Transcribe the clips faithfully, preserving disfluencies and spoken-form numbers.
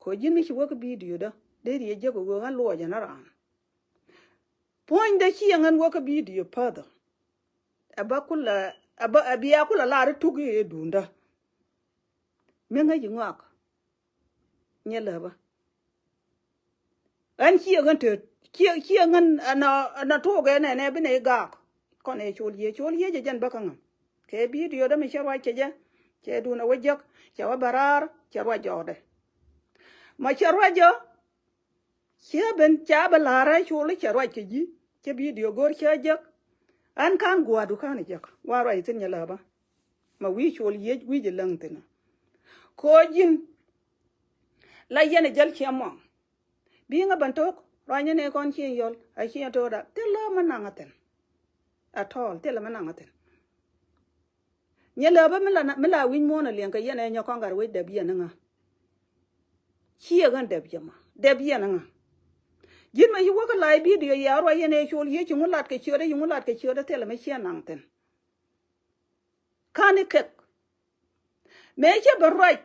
Kɛ ji̱n mi ci wä kä bidio dä dee riee jek ɛ ɣöö ɣän luɔcɛ ni raan. Puɔ̱nydä ciɛ ŋän wä kä bidio päthä. Ɛ bä kulɛ ɛ bä ɛ bia kulɛ lar i̱ tuk i̱ ëë duundä. Mi ŋäc i̱ ŋɔak. Nyɛ lääbä. Ɣän ciɛ ɣän te ciɛ ciɛ ŋän ɛnɔ ɛnɔ tuɔɔk ɛnɛ nɛ bi nɛ i̱ gaak. Kɔn ɛ col yiëë col yiëë jɛ jɛn bä kä ŋäm. Kɛ bidio dä mi cɛ ruac kɛ jɛ cɛ duun ɛ wä jek cɛ wä bɛ raar cɛ ruac jɔɔkdɛ. Ma cɛ ruac jɛ ciɛ ben ca bɛ la̱rä col i̱ cɛ ruac kɛ ji̱ cɛ bidio go̱r cɛ jek. Ɣän ka̱n gua̱a̱du ka̱n ɛ jek wa ruac thi̱n nyɛ lääbä. Ma wi̱i̱ col yiëë wi̱i̱ jɛ läŋ thi̱n. Ko̱ ji̱n la yɛn ɛ jäl ciɛ muaŋ. Bi̱i̱ ŋä ben to̱k ruanyä ni kɔn cieŋ yɔl a cieŋ to̱o̱da thilɛ mi naŋ a thi̱n. At all thilɛ mi naŋ a thi̱n. Nyɛ lääbä mi la wi̱ny muɔ̱ɔ̱n a liɛŋ kɛ yɛn ɛ nyɔk kɔn gat wec dɛp yɛn iŋä. Ciɛ ɣän dɛp yɛ ma dɛp yɛn iŋä. Ji̱n mɛ ci wäkä la̱a̱c bidio yɛ a ruac yɛn ɛ col yiëë ci ŋu lat kɛ ciötdä ci ŋu lat kɛ ciötdä thilɛ mi ciɛ naŋ thi̱n. Ka̱n i̱ kɛk mëë cä ben ruac.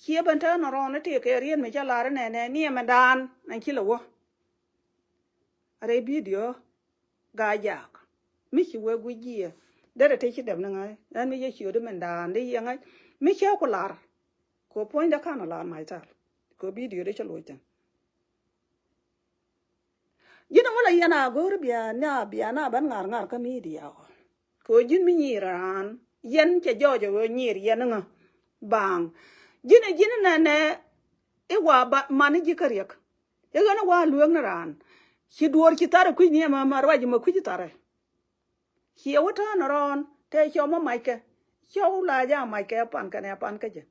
Ciɛ ben täämɛ rɔɔn i̱ tëëkɛ riet mi cä lar inɛnɛ niɛmɛ daan ɛn ci lɛ wä. Rɛy bidio Gaajaak mi ci wee guic jiɛ derɛ te ci dɛp ni ŋa̱c ɛn mi cä ciöt i̱ min daan di yɛ ŋa̱c mi cä ku lar. Kɛ puɔ̱nydä ka̱n ɔ lar mac thal kɛ bidio di cä loc thi̱n. Ji̱n ɛŋu la yɛn a go̱o̱ri bia na bia na ben ŋa̱r ŋa̱r kä midia ɔ. Kɛ ɣöö ji̱n mi nyiir raan yɛn cɛ jɔɔc ɛ ɣöö nyiir yɛn iŋä. Baaŋ ji̱n ɛ ji̱n inɛnɛ i̱ wa ba man i̱ ji̱ kä riɛk. I̱ ɣän i̱ wa lueek ni raan ci duɔ̱ɔ̱r ci thar i̱ kui̱c ni ɛmɛ ma ruac i̱ ma kui̱c i̱ tharɛ. Ciɛ wä tään rɔɔn tëë cɔmä mackɛ. Cɔw la ja mackɛ pan kɛnɛ pan kä jɛ.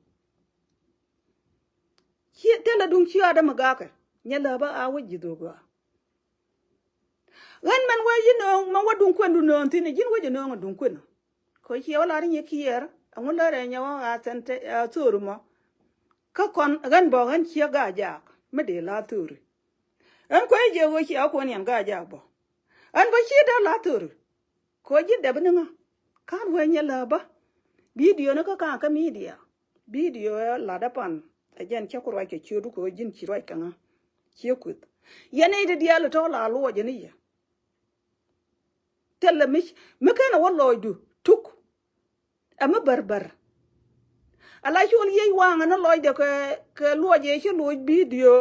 Ci thilɛ duŋ ci adä mi gakɛ nyɛ lääbä a wä ji̱ dhok ɣɔaa. Ɣän mɛn wee yi nööŋ mɛn wä duŋ kuendu nööŋ thi̱n ji̱n wä jɛ nööŋ a duŋ kuendu. Kɛ ciɛ wä lar nyɛ kiɛɛr ɛŋu lärɛ nyɛ wä a thɛn a thööri mɔ. Kä kɔn ɣän bä ɣän ciɛ Gaajaak mi dee la thööri. Ɣän kuecɛ jɛ ɣöö ciɛ wä kuɔn yɛn Gaajaak bä. Ɣän bä ciɛ dee la thööri. Kɛ ɣöö ji̱ dɛp ni ŋä ka̱n wee nyɛ lääbä. Bidio ni kä ka̱n kä midia. Bidio ɛ lat ɛ pan ɛ jɛn cä ku ruac kɛ ciötdu kɛ ɣöö ji̱n ci ruac kɛ ŋä. Ciɛ kueth yɛn i̱ ti diaal tɔ̱ la luɔcɛ ni yɛ. Thilɛ mi mi ken ɛ wä lɔcdu tuk. Ɛ mi bärbär. Ala col yiec waŋɛ ni lɔcdɛ kɛ kɛ luɔcɛ ci loc bidio.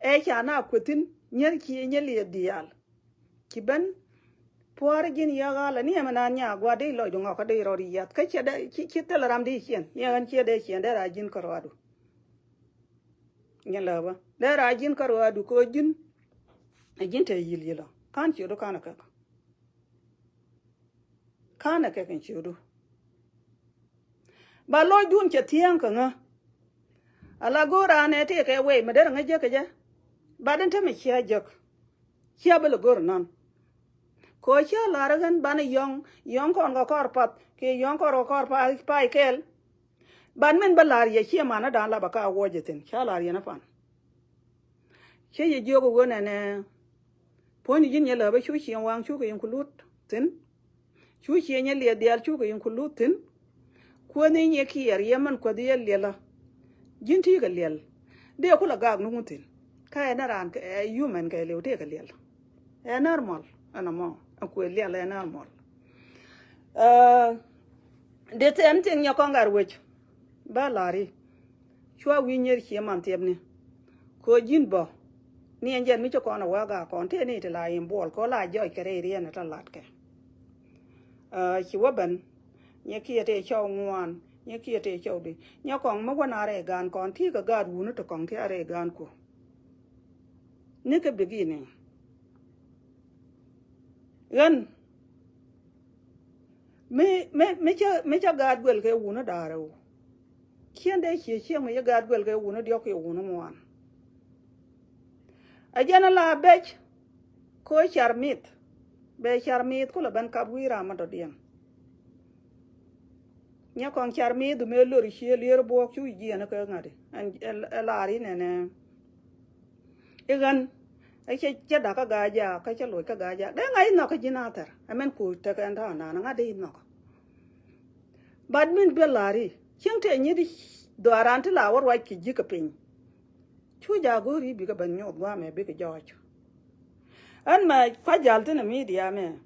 Ɛ ca na kuethin nyɛr ci nyɛ liɛ diaal. Ci ben puɔ̱ɔ̱r ji̱n yɛ ɣa̱lɛ ni ɛmɛ naan nya gua̱a̱r dee lɔcdu ŋɔkä dee rɔɔd yiath kä ciɛ dee ci thilɛ ram dee ciɛn ni ɣän ciɛ dee ciɛn dee ra ji̱n kärɔadu. Nyɛ lääbä dee ra ji̱n kärɔadu kɛ ɣöö ji̱n. Ɛ ji̱n te yi̱l yi̱lɔ ka̱n ciötdu ka̱n ɛ kɛk. Ka̱n ɛ kɛk in ciötdu. Ba lɔcdun cɛ thiäŋ kɛ ŋä. Ala go̱o̱r raan ɛ tëëkɛ wei mi derɛ ŋä jek kɛ jɛ. Bat in te mi ciɛ jek. Ciɛ bi lɛ go̱o̱r nɔn. Kɛ ɣöö ciɛ lar ɣän banɛ yɔ̱ŋ yɔ̱ŋ kɔn kɛ kɔr path kiɛ yɔ̱ŋ kɔn kɛ kɔr pay kɛɛl. Bat min bä la̱r yɛ ciɛ manädan la bɛ ka wuɔcɛ thi̱n ca la̱r yɛn ɛ pan. Cä yɛ jiök ɛ ɣöö nɛnɛ puɔ̱nydu ji̱n nyɛ lääbä cu ciëŋ waŋ cukɛ yɛn ku lut thi̱n. Cu ciëŋ nyɛ liɛth diaal cukɛ yɛn ku lut thi̱n. Kuäni nyɛ kiɛɛr yɛ mɛn kuäth yɛ liɛlä. Ji̱n ti̱i̱ kɛ liɛl dee kulɛ gak nuŋ thi̱n. Kä ɛn raan ɛ human kɛ liw tëëkɛ liɛl. Ɛ normal ɛn ɛmɔ ɛ kuëë liɛl ɛ normal. Ɛ the same thing nyɛ kɔŋ gat wec. Ba la̱ri cua wi̱i̱ nyier cie man thiepni. Kɛ ɣöö ji̱n bä ni ɛn jɛn mi ci kɔn ɛ wä gak kɔn tëë ni ti la in buɔl kɛ ɣöö la jɔc kɛ rɛy riɛn ɛ tɔ latkɛ. Ci wä ben nyɛ kiɛ tëë cɔw ŋuan nyɛ kiɛ tëë cɔw di nyɛ kɔŋ mi wä na rɛy gaan kɔn ti kɛ gaat wuni ti kɔŋ ti a rɛy gaan kuɔ. Ni kɛ beginning. Ɣän mi mi mi cä mi cä gaat guɛl kɛ wuni da̱a̱r ɛ wu. Ciɛn dee cie cieŋ mi cä gaat guɛl kɛ wuni diɔ̱k kɛ wuni ŋuan. A jɛn a la bec ko car mith. Bɛ car mith kulɛ ben kap wi̱i̱ ram mi dɔ̱diɛn. Nyɛ kɔŋ car mith mi lor cie lier buɔk cu jiɛn kɛ ŋa̱t. Ɛn ɛ lar inɛnɛ. I̱ ɣän ɛ cɛ cɛ dakä Gaajaak kä cɛ loc kä Gaajaak dee ŋa̱c inhɔk kä ji̱n a thɛr ɛmɛn ku tekɛ ɛn ta̱a̱ naan ŋa̱t dee inhɔk. Bat min bɛ la̱ri cieŋ tëë nyit Dhɔaaran ti la wä ruac kɛ ji̱ kɛ piny. Cu ja̱ go̱o̱ri bikɛ ben nyoth gua̱a̱mɛ bikɛ jɔɔc. Ɣän mɛ kua ja̱l thin ɛ midia mɛ.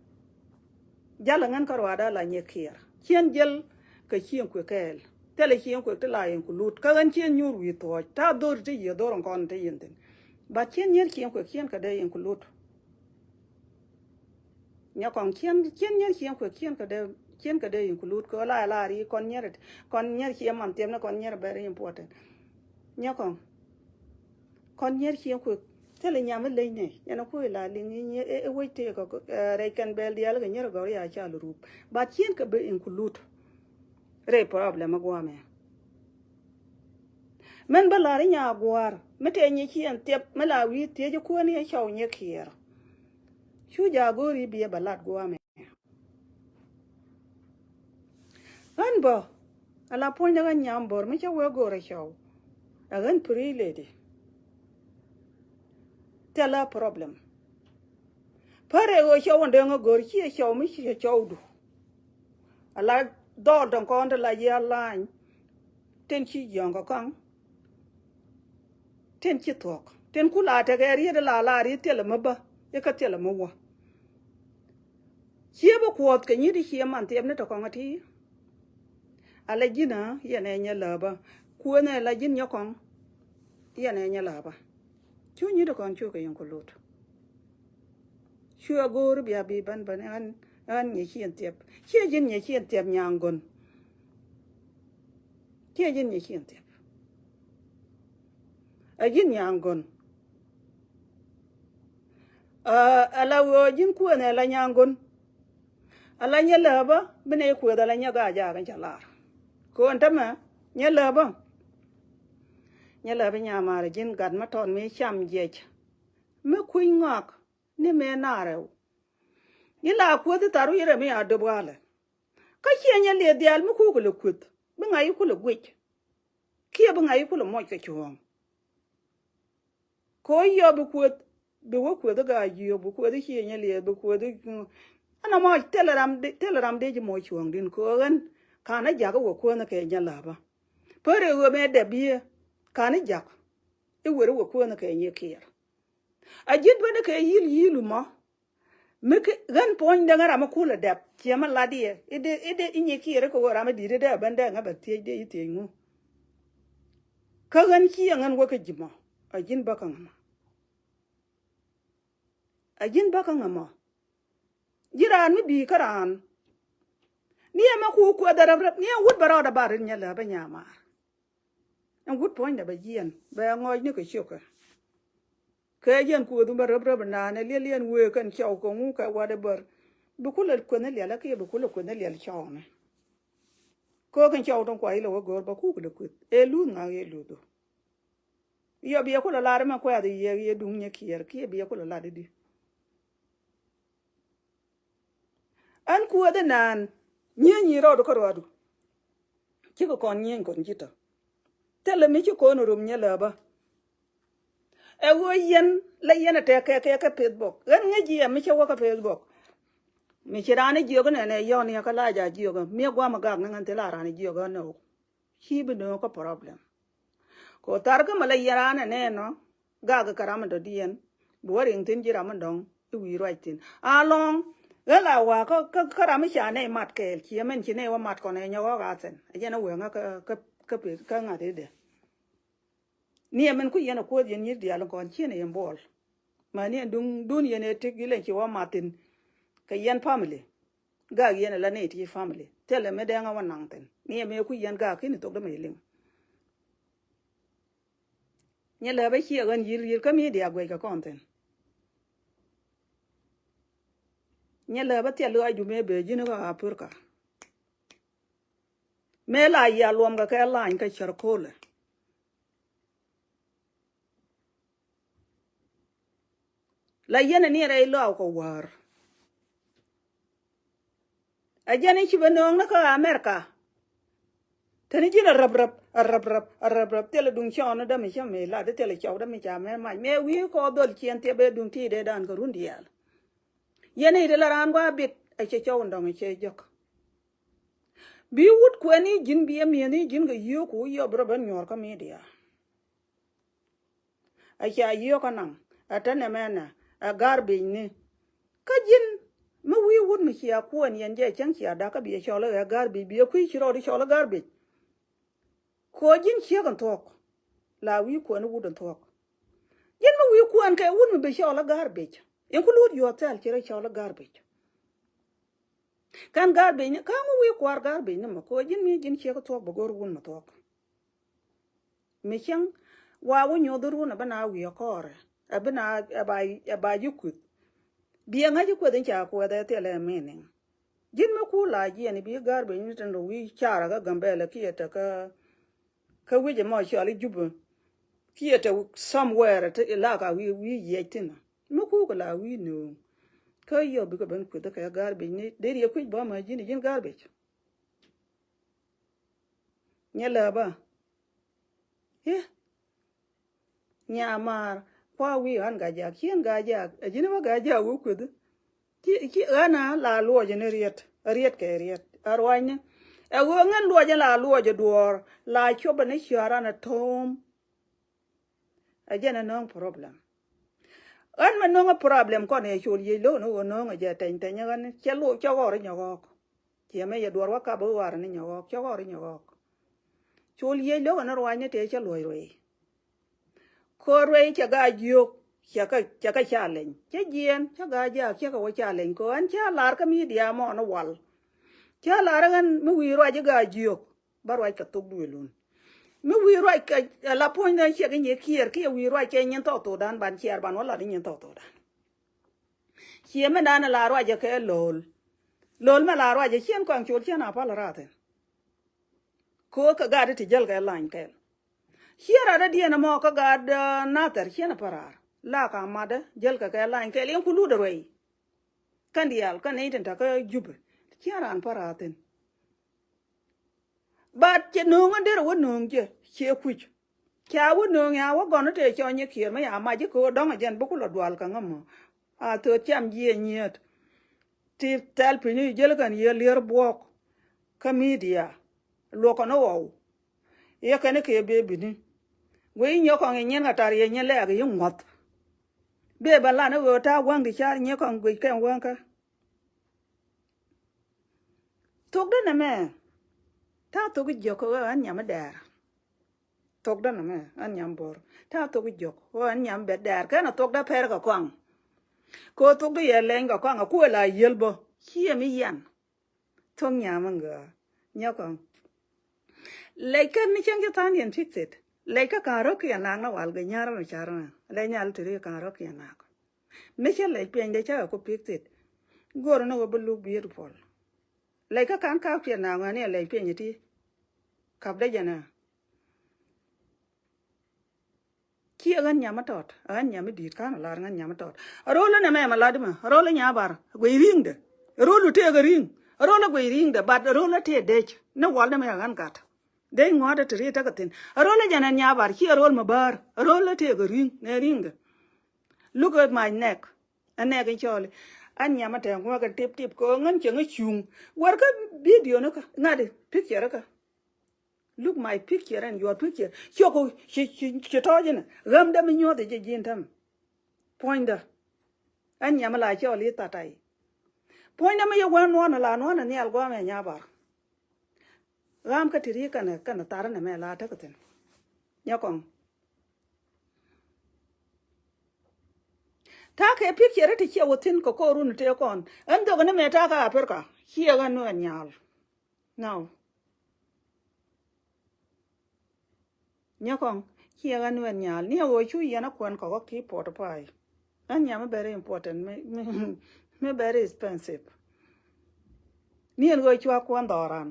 Ja̱l ɛ ŋän kä ruaadä la nyɛ kiɛɛr. Ciɛn jiɛl kɛ cieŋ kuek kɛɛl. Thilɛ cieŋ kuek ti la yɛn ku lut. Kä ɣän ciɛn nyuur wi̱i̱ thuɔ̱ɔ̱c. Ta̱a̱ dho̱r ti yiëë dho̱r ɛn kɔn ti yɛn thi̱n. But ciɛn nyier cieŋ kuek ciɛn kɛ dee yɛn ku lut. Nyɛ kɔŋ ciɛn, ciɛn nyier cieŋ kuek ciɛn kɛ dee, ciɛn kɛ dee include kɛ la la ri kɔn nyier, kɔn nyier ciɛ man thiɛm ni kɔn nyier very important. Nyɛ kɔŋ. Kɔn nyier cieŋ kuek. Thilɛ nyam mi leny ni. Yɛn a kuec la liŋ i̱ nyier i̱ wec tëë kɔ rɛc kɛn bɛl diaal kɛ nyier gɔr ya cal rup. But ciɛn kɛ bi include. Rɛy problem a guamɛ. Mɛn bä la̱r i̱ nyaa gua̱a̱r mi tɛɛ nyiɛ ciɛn thiɛp mi la wi̱i̱ thiec i̱ kuäär ni ɛ cɔw nyiɛ kiɛɛr. Cu ja̱ go̱o̱ri biɛ bɛ lat gua̱a̱mɛ. Ɣän bä ala puɔ̱nydä ɣän nyam bo̱r mi cä wee go̱o̱r ɛ cɔw. Ɛ ɣän pretty lady. Thilɛ problem. Pär ɛ ɣöö cɔw in dee ŋä go̱o̱r ciɛ cɔw mi ciɛ cɔwdu. Ala dhɔl tin kɔn ti la yiëë alany. Tin ci jiɔ̱ɔ̱ŋ kɛ kaŋ. Tin ci thuɔ̱k tin ku la tekɛ riet la la riet thilɛ mi bä ikä thilɛ mi wä. Cië bi kuɔth kɛ nyit i̱ cië man thiɛp ni tɔ kɔŋ ati. Ala ji̱n a yɛn ɛ nyɛ läpä. Kuënɛ la ji̱n nyɛ kɔŋ. Yɛn ɛ nyɛ läpä. Cu nyit ikɔn cu kɛ yɛn ku lut. Cu a go̱o̱r bia bi bän bän ɣän ɣän nyɛ ciɛn thiɛp. Ciɛ ji̱n nyɛ ciɛn thiɛp nyaŋ gön. Ciɛ ji̱n nyɛ ciɛn thiɛp. Ɛ ji̱n nyaŋ gön. Ɛ la wee ji̱n kuënɛ la nyaŋ gön. Ala nyɛ läpä bi nɛ kuëth ala nyɛ gaa jaak in ca lar. Ko̱n tämɛ nyɛ läpä. Nyɛ läpä nyamaar ji̱n gat mä tɔt mi cam jiɛc. Mi kui̱ny ŋɔak ni mëë naar rɛw. I̱ la kueth i̱ thar wi̱i̱ rɛm i̱ a döp walɛ. Kä ciɛ nyɛ liɛth diaal mi kuukɛ lɛ kueth bi ŋa̱c i̱ kulɛ guic. Kiɛ bi ŋa̱c i̱ kulɛ moc kɛ cuɔ̱ɔ̱ŋ. Kɛ ɣöö yɔ bi kueth bi wä kueth i̱ gaa jiök bi kueth i̱ ciɛ nyɛ liɛth bi kueth i̱. Ɛn ɛmɔ thilɛ ram dee ji̱ moc cuɔ̱ɔ̱ŋ di̱n kɛ ɣöö ɣän ka̱n i̱ jakä wä kuänh kɛ nyɛ la̱pä. Pär i̱ ɣöö mëë dɛp yiëë ka̱n i̱ jak i̱ wer i̱ wä kuänh kɛ nyɛ kiɛɛr. A ji̱n bäni kɛ yi̱l yi̱l mɔ. Mi ki ɣän puɔ̱ny däŋ ram mi kulɛ dɛp ciɛ mi lat yɛ i̱ dee i̱ dee i̱ nyi kiɛɛr i̱ kɛ ɣöö ram mi di̱t i̱ dee bän dee ŋä bɛ thiec dee i̱ thiec ŋu. Kä ɣän ci ɛ ŋän wä kä ji̱ mɔ a ji̱n bä kä ŋä mɔ. A ji̱n bä kä ŋä mɔ. Ji̱ raan mi bi̱i̱ kä raan. Ni ɛmɛ ku kuɛth ɛ rɛp rɛp ni ɛ wut bɛ rɔɔdɛ bar rin nyɛ lɛ bä nyamaar. Ɛn wut puɔ̱nydɛ bɛ jiɛn bɛ ŋɔɔc ni kɛ ciökɛ. Kɛ yɛn kuëth mi bä röp röp naan ɛ liɛl yɛn wëë kɛn cɔw kɛ ŋu kɛ wat ɛ bär. Bi kulɛ kueth ni liɛl ɛ kiɛ bi kulɛ kueth ni liɛl cɔwni. Köök in cɔw tin kuay lɛ wä go̱o̱r bä kuk lɛ kueth ɛ luth ŋa̱k yɛ luth ɔ. Yɔ biɛ kulɛ lar mɛ kuɛth yɛ yɛ duŋ nyɛ kiɛɛr kiɛ biɛ kulɛ lar i̱di. Ɛn kuäth inaan nyieenyi rɔɔdu kä ruaadu. Cikɛ kɔn nyieny kɔn ji̱ tɔ. Thilɛ mi ci kɔn rum nyɛ lääbä. Ɛ ɣöö yɛn la yɛn ɛ tɛk kɛ kɛ kɛ Facebook ɣän ŋäc jiɛ mi cɛ wä kä Facebook. Mi ci raan ɛ jiök nɛnɛ yɔn yɛ kä la ja jiök mi guam ɛ gak ni ŋän thil a raan ɛ jiök ɣän ɛ ɣok. Ci bi nööŋ kä problem. Kɛ ɣöö thar kä mi la yɛn raan ɛ nɛn ɔ gak kɛ ram in dɔ̱diɛn bi wä riŋ thi̱n ji̱ ram in dɔ̱ŋ i̱ wi̱i̱ ruac thi̱n a lɔ̱ŋ. Ɣän la wa̱a̱ kä kä kä ram i̱ ca nɛy mat kɛɛl ciɛ mɛn ci nɛy wä mat kɔn ɛ nyɔk ɣɔk a thɛn ɛ jɛn ɛ wee ŋä kä kä kä peth kä ŋa̱th i̱dɛ. Ni ɛ mɛn ku yɛn ɛ kuäth yɛn nyi̱r diaal in kɔn ciɛn ɛ yɛn buɔl. Mäni ɛn duŋ dun yɛn ɛ tëk ilɛ ci wä mat thi̱n kɛ yɛn family. Gak yɛn ala nɛy ti family thilɛ mi dɛŋ a wä naŋ thi̱n ni ɛmɛ ku yɛn gak kini thok dämɛ liŋ. Nyɛ lɛ bä ciɛ ɣän yil yil kä mi diak guɛc kɛ kɔn thi̱n. Nyɛ lɛ bä thil lɔac du mëë bee ji̱n kä Africa. Mëë la yia luɔm kɛ kɛ lany kä cär kolɛ. La yɛn ɛ ni rɛy lɔaw kɛ wäär. Ɛ jɛn i̱ ci bɛ nööŋ ni kä America. Teni ji̱n a räp räp a räp räp a räp räp thilɛ duŋ cɔɔn ni dämi cä mi lat thilɛ cɔw dämi ca mɛ mac mɛ wi̱i̱ kɔ dhol ciɛn thiɛ bɛ duŋ ti dee dan kɛ run diaal. Yɛn i̱ ti la raan gua̱a̱ bit ɛ cɛ cɔw in dɔŋ ɛ cɛ jɔk. Bi wut kuɛn i̱ ji̱n, bi ɛ mi̱eth i̱ ji̱n kɛ yio̱o̱k ku yɔp rɔ ben nyuɔ̱ɔ̱r kä media. A cia yio̱o̱k anaŋ, a te nɛmɛ nɛ, a garbage ni. Kä ji̱n mi wi̱i̱ wut mi cia kuɛn yɛn jɛ cäŋ cia dakä bi ɛ cɔl i̱ ɛ garbage, bi ɛ kui̱ ci rɔɔd i̱ cɔl i̱ garbage. Kɛ ɣöö ji̱n ciek in thuɔ̱k, la wi̱i̱ kuɛn i̱ wut in thuɔ̱k. Ji̱n mi wi̱i̱ kuɛn kɛ wut mi bi cɔl i̱ garbage, include yourself, ci rɔ cɔl i̱ garbage. Kɛn garbage ni, kä mi wi̱i̱ kua̱r garbage ni mɔ, kɛ ɣöö ji̱n mi ji̱n ciek i̱ thuɔ̱k bɛ go̱r wun mi thuɔ̱k. Mi cäŋ wa wä nyoth run a bi na wi̱i̱ a kɔɔrɛ, a bi na, a ba, a ba ji̱ kui̱th. Bi a ŋa̱c i̱ kueth in ca kuɛth ɛ thilɛ meaning. Ji̱n mi ku la jiɛn i̱ bi garbage ni tin rɔ wi̱i̱ carɛ kä Gambɛlɛ kiɛ te kä, kä wi̱c ɛmɔ cɔal i̱ Jubɛ. Kiɛ te somewhere te ilaka wi̱i̱, wi̱i̱ yiɛc thin. Mi ku kɛ la wi̱i̱ nööŋ. Kä yɔ bikɛ ben kueth kɛ garbage ni dee riɛ kui̱c bä ma ji̱n i̱ ji̱n garbage. Nyɛ lääpä. I̱ nyamaar kua wi̱i̱ ɣän Gajak, ciɛn Gajak, a ji̱n bä Gajak wä kueth. Ci, ci ɣän a la luɔcä ni riet, riet kɛ riet a ruacni. Ɛ ɣöö ŋän luɔcä la luɔcä duɔɔr, la cuɔpä ni ciaran a to̱o̱m. A jɛn a no̱o̱ŋ problem. Ɣän mɛ no̱o̱ŋ a problem kɔn ɛ col yiec lo̱k ni ɣöö no̱o̱ŋ a jɛ tɛny tɛny ɣän cɛ luɔc cɛ ɣɔr inyɛ ɣɔɔk. Ciɛ mɛ yɛ duɔr wä kap i̱ ɣɔr ni nyɛ ɣɔɔk, cɛ ɣɔr inyɛ ɣɔɔk. Col yiec lo̱k ni ruacni tëë cɛ luɔc ruëy. Ko̱r ruëy cɛ gaa jiök, cɛ kä, cɛ kä ca leny. Cɛ jiɛɛn, cɛ gaa jiaak, cɛ kɛ wä ca leny. Kɛ ɣän cä lar kä media mɔ ni wal. Cä lar ɣän mi wi̱i̱ ruac i̱ gaa jiök. Bä ruac kɛ thok duël wun. Mi wi̱i̱ ruac kɛ, ɛ la puɔ̱ny dan ciɛk i̱ nyiɛ kiɛɛr kiɛ wi̱i̱ ruac kɛ nyin thɔɔk thokdan ban ciɛɛr ban wä lat i̱ nyin thɔɔk thokdan. Ciɛ mi dan la ruac ɛ kɛ lo̱l. Lo̱l mɛ la ruac ɛ ciɛn kɔaŋ col ciɛn a pal raathin. Ko̱ kɛ gat i̱ ti jäl kɛ lany kɛl. Ciɛ rat dädiɛn ɛmɔ kä gat, eh, nathɛr ciɛn ɛ pal raar. La ka mat dä jäl kɛ kɛ lany kɛl in ku lut ɛ ruɛy. Kɛn diaal kɛn ni tin takä Jubɛ ciɛn raan pal raathin. But cɛ nööŋä derɛ wä nööŋ jɛ ciɛ kuc. Ca wä nööŋ ya wä gɔn i̱ tëë cɔny i̱ kiɛɛr mi ya mac i̱ kɛ ɣöö dɔ̱ŋ ɛ jɛn bä kulɛ dual kɛ ŋämä. A thööt cam jiɛ nyiet. Ti thɛl piny i̱ jäl kɛn yiëë lier buɔɔk. Kä media luɔk kɛn i̱ ɣɔw. Yɛ kɛn i̱ kɛ bebini. Guiy i̱ nyɔk kɔŋ i̱ nyin kɛ tar yɛ nyin lɛɛk i̱ ŋuɔth. Bebä lan i̱ ɣöö ta̱a̱ waŋdi car nyɛ kɔŋ guic kɛn wäŋkä. Thokdä nɛmɛ ta̱a̱ thok i̱ jiök kɛ ɣöö ɣän nyam i̱ dɛɛr. Thokdä nɛmɛ ɣän nyam bo̱r ta̱a̱ thok i̱ jiök kɛ ɣöö ɣän nyam i̱ bɛ dɛɛr kɛn ɛ thokdä pɛr kɛ kɔaŋ. Kɛ ɣöö thokdä yɛ lɛny kɛ kɔaŋ ɛ kuëë la yiël bä ciɛ mi yian. Thok nyam in gɔaa nyɔkɔ. Lɛc kɛn ni cieŋ ci tha̱a̱n yɛn fix it. Lɛc kä ka̱n rɔ̱k kiɛ nak ni wal gɛ nyar mi car ni lɛc nyal ti ri ka̱n rɔ̱k kiɛ nak. Mi cä lɛc piɛny dee cä kɛ ku fix it. Go̱r ni wä bi look beautiful. Lɛc kä ka̱n kak piɛn nak ŋuɛn ni lɛc piɛny ti. Kap dee jɛn ɛ. Ciɛ ɣän nyam mi tɔt, ɣän nyam mi di̱i̱t ka̱n lar ɣän nyam mi tɔt. Ro̱l inɛ mɛ ma lat imɛ ro̱l inya bar guey ri̱ŋdɛ. Ro̱l itek ri̱ŋ ro̱l igue ri̱ŋdɛ, but ro̱l itek dec ni wal ni mɛ ɣän gat. Dec ŋua̱t iti ri tekɛ thi̱n ro̱l ijɛn ɛn nya bar ciɛ ro̱l mi bär ro̱l itek ri̱ŋ nɛ ri̱ŋdɛ. Look at my neck. Ɛ nɛk in cɔɔli. An nyam mi tɛŋ kuäk in tip tip kɛ ɣän cieŋ i̱ cuŋ. Wärkä video ni kä ŋa̱t i̱ picture ikä. Look my picture and your picture. Ciok ci, ci, ci tɔɔc inɛ ɣämdä mi nyuɔth i̱ ji̱ ji̱n täm. Puɔ̱nydä. Ɛn nyam la cɔɔl i̱ thatai. Puɔ̱nydä mi yɛ wee nuɔ̱ɔ̱n la nuɔ̱ɔ̱n nhial gua̱a̱mɛ nya bar. Ɣa̱a̱m kä ti ri kɛnɛ kɛnɛ thar inɛ mɛ la tekɛ thi̱n. Nyɛ kɔŋ. Ta̱a̱ kɛ picture ti ciɛ wä thi̱n kɛ ko̱o̱run tëë kɔn ɛn dhok ni mɛ ta̱a̱ kä Africa ciɛ ɣän nuɛ nhial. Now. Nyɛ kɔŋ ciɛ ɣän nuɛn nyal ni ɛ ɣöö cu yɛn a kuɛn kɔk ɔ ki puɔt pay. Ɛn nyam mi very important mi, mi, mi very expensive. Ni ɛn ɣöö cua kuɛn dhɔran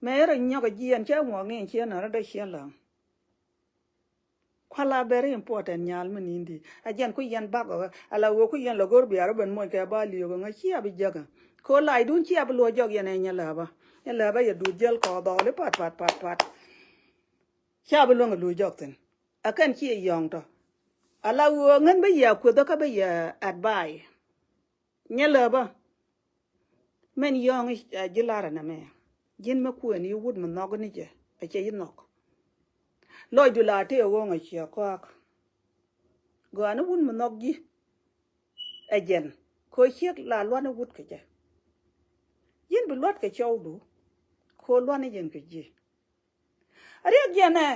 mɛ rɔ nyɔk a jiɛn cɛ ŋuɔk ni ɛn ciɛ närä dee ciɛ läŋ. Kuala very important nyal mi nindi a jɛn ku yɛn bak ɔ ala ɣöö ku yɛn la go̱r biar ɔ ben moc kɛ ba liök ɔ ŋä cia bi jäkä. Ko lac dun cia bi luɔ jɔk yɛn ɛ nyɛ läpä. Nyɛ läpä yɛ dut jäl kɔ dhɔli pat pat pat pat. Ca bi luäŋ a luc jɔk thi̱n. A kɛn ci yɔ̱ŋ tɔ. A la ɣöö ŋän bä yɛ kueth kä bä yɛ advice. Nyɛ läpä. Mɛn yɔ̱ŋ i̱, ɛ, ji̱ lar ɛnɛ mɛ. Ji̱n mi kuɛn i̱ wut mi nhɔk ni jɛ, a cɛ i̱ nhɔk. Lɔcdu la tëë ɣööŋ a ciɛ kɔak. Gɔaa ni wut mi nhɔk ji̱ ɛ jɛn, kɛ ɣöö ciek la luani wut kɛ jɛ. Ji̱n bi luat kɛ cɔwdu, kɛ ɣöö luani jɛn kɛ ji̱. A riɛk jɛn ɛ,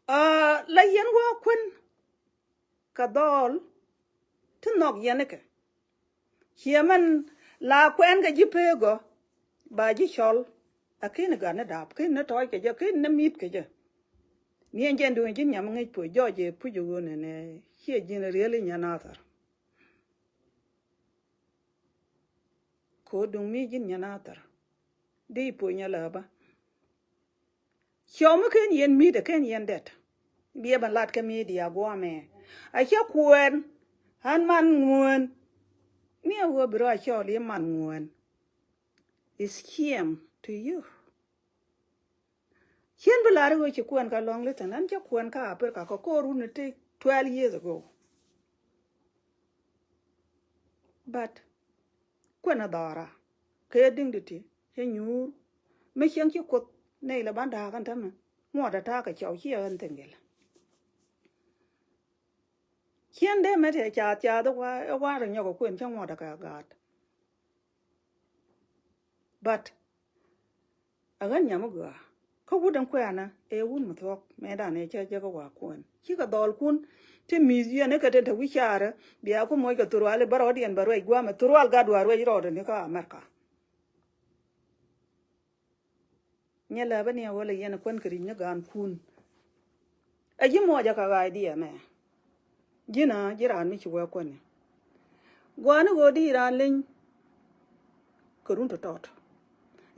aa, la yɛn wä kuän kɛ dhɔl ti nhɔk yɛn ikɛ. Ciɛ mɛn la kuɛn kɛ ji̱ pek gɔ, ba ji̱ cɔl. A ken gat ni dap, ken ni tɔc kɛ jɛ, ken ni mit kɛ jɛ. Ni ɛn jɛn duŋ ji̱n nyam ŋi̱c puɔ̱c jɔɔc jɛ puc ɣöö nɛnɛ, ciɛ ji̱n riel i̱ nyɛ nathar. Ko̱ duŋ mi ji̱n nyɛ nathar. Di puɔ̱c nyɛ lɛ bä. Ciɔw mi ken yɛn mi̱i̱t ɛ ken yɛn dɛt. Biɛ bɛ lat kä mi̱i̱t ya guamɛ. A cä kuɛn. An man ŋuän. Ni a wä bi rɔ a cɔl i̱ man ŋuän. Is shame to you. Cien bi lar i̱ ɣöö ci kuɛn ka lɔŋ lithin. An cä kuɛn ka Africa kɛ ko̱r wun ti twelve years ago. But kuɛn a dhɔra kɛ diŋ di ti cɛ nyuur. Mi cieŋ ci kuoth nɛy lɛ ban da̱a̱k ɛn tämɛ. Ŋuɔt a ta̱a̱ kɛ cɔw ci ɛ ɣän thiŋ gil. Cien dee mɛ tɛ cath cath ɛ wa, ɛ wa rɔ nyɔk ɛ kuɛn cä ŋuɔt ɛ kɛ gaat. But a ɣän nyam mi gɔaa kä wut ɛn kuɛ̈nä ɛ wut mi thuɔ̱k mɛtdan ɛ cä jɛ kä wa kuɛn. Cikɛ dhɔlkun ti mi̱th yɛn ɛ kɛ te te wi̱c caarä bia ku moc kɛ thurwal i̱ bä rɔɔdiɛn bä ruɛc gua̱a̱mɛ thurwal gat wa ruɛc rɔɔdɛ ni kä America. Nyɛ lɛ bä ni a wä lɛ yɛn kuän kɛ ri̱c ni gaankun. Ɛ ji̱ muɔcɛ kɛ ɣa̱a̱c diɛ mɛ. Ji̱n a ji̱ raan mi ci wee kuäni. Gua̱a̱ni ɣöö di raan leny kɛ run tɔ̱tɔ̱t.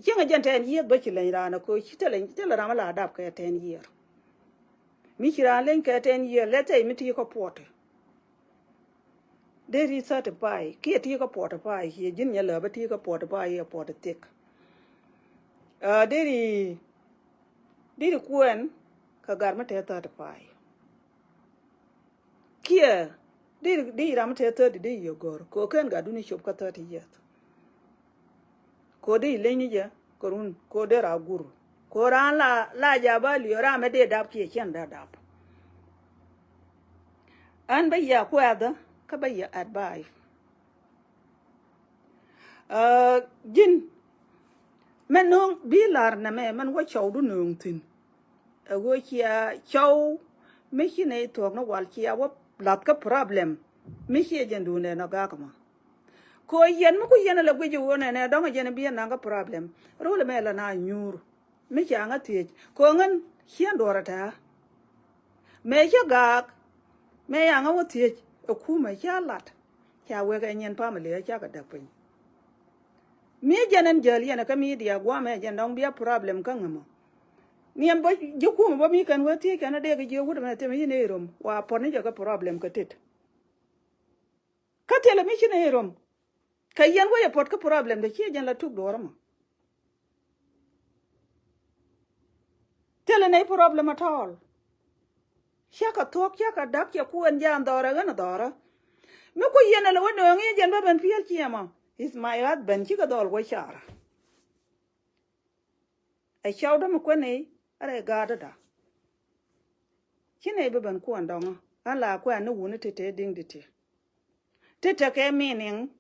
Cieŋ a jɛn ten yiëth bä ci leny raan a köö ci te leny te lɛ ram a la dap kɛ ten yiëër. Mi ci raan leny kɛ ten yiëër lɛ thɛy mi ti kä puɔti. Deri thirty five kiɛ ti kä forty five kiɛ ji̱n nyɛ lääpä ti kä forty five kiɛ forty six. Aa, deri, deri kuɛn kä gat mi te thirty five. Kiɛ deri, deri ram mi te thirty deri yɛ gɔr kɛ ɣöö ken gatdun i̱ cop kä thirty years. Kodi leny ni jɛ kɛ run kodi ra gur. Ko ran la, la ja ba liö ram mi dee dap kiɛ cɛn da dap. An bä yia kuɛth kä bä yia advice. Aa, ji̱n mɛn no̱o̱ŋ bi lar nɛmɛ mɛn wä cɔwdu no̱o̱ŋ thi̱n. Ɛ ɣöö cia cɔw mi ci nɛy thuɔ̱k ni wal cia wä lath kä problem mi ciɛ jɛn duundɛ nɔ gak mɔ. Kɛ ɣöö yɛn mi ku yɛn ala guic i̱ ɣöö nɛnɛ dɔ̱ŋ a jɛn bi a naŋ kä problem. Rol ɛmɛ la na nyuur mi ca ŋä thiec kɛ ɣöö ŋän ciɛn duɔ̱ɔ̱r a tɛ̱̈ɛ̱̈. Mëë cä gaak mëë ca ŋä wä thiec ɛ kumɛ ca lat. Ca wek ɛ nyin pamili ɛ cakɛ däk piny. Mi jɛn ɛn jäl yɛn ɛ kä mi diaak guamɛ jɛn dɔ̱ŋ bia problem kä ŋämɔ. Niɛm bä ji̱ kumɛ bä mi kɛn wä thiec kɛn a dee kɛ jiök wut ɛmɛ thimɛ yi̱n ëë rom wa puɔ̱t ni jɛ kä problem kä tet. Kä thilɛ mi ci nɛy rom kɛ yɛn wec a puɔt kä problem dee ciɛ jɛn la tuk duɔ̱ɔ̱r ɛmɔ. Thilɛ nɛy problem at all. Cakɛ thuɔ̱k cakɛ da̱k cɛ kuɛn jɛ an dhɔrɛ ɣän a dhɔrɛ. Mi ku yɛn a lɛ wä nööŋ i̱ jɛn bä ben piɛl ciɛ mɔ. Is my husband cikɛ dhɔl wä carɛ. Ɛ cɔwdä mi kuäni rɛy gaatdä. Ci nɛy bi ben kuɔn dɔŋä ɣän la kuɛn ni wuni ti te di̱ŋ di ti. Ti tekɛ meaning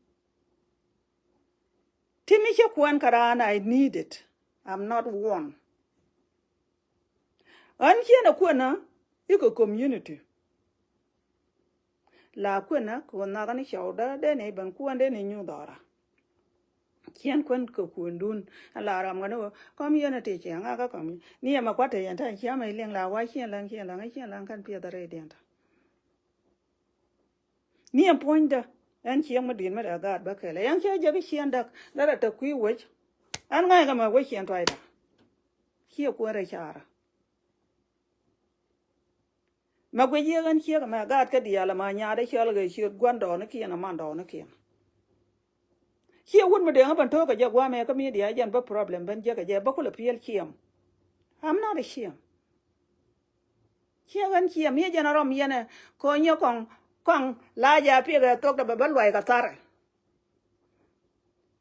ti mi ci kuɛn kä raan I need it. I'm not one. Ɣän ciɛn ɛ kuɛnä ikɛ community. La kuenä kɛ ɣöö nhɔakä ni cɔwdä dee ni ben kuɛn dee ni nyuth dhɔra. Ciɛn kuɛn kɛ kuendun a la ram kɛ ni ɣöö kɔm yɛn a ti ciɛ ŋakä kɔm ni ɛmɛ kuat te yɛn ta̱a̱ ciɛ mɛ liŋ la wa ciɛn laŋ ciɛn laŋ ciɛn laŋ kɛn piɛth a rɛydiɛn ta̱a̱. Ni ɛn puɔ̱nydä ɛn ciɛŋ mi di̱i̱t mi dee gaat bä kɛl ɛn cä jɛ ki ciɛn däk derɛ te kui̱ wec. Ɛn ŋa̱c kɛ mɛ wec ciɛn tuacda. Ciɛ kuɛn rɛy carä. Mɛ guic yiëk ɛn ciek ɛmɛ gaat kä diaal ɛmɛ nyaatdä cɔl kɛ ciöt gua̱ndɔɔŋnikiɛn ɛ mandɔɔŋnikiɛn. Ciɛ wut mi deŋä ben to̱o̱k kɛ jɛ gua̱a̱mɛ kä mi diaal jɛn bä problem ben jiäk kɛ jɛ bä kulɛ piɛl ciɛm. I'm not ashamed. Ciek ɛn ciɛm yɛ jɛn a rɔm yɛn ɛ kɔnyɛ kɔŋ kɔŋ la jɛ a piɛk ɛ thok dɛ bɛ bä luay kɛ tharɛ.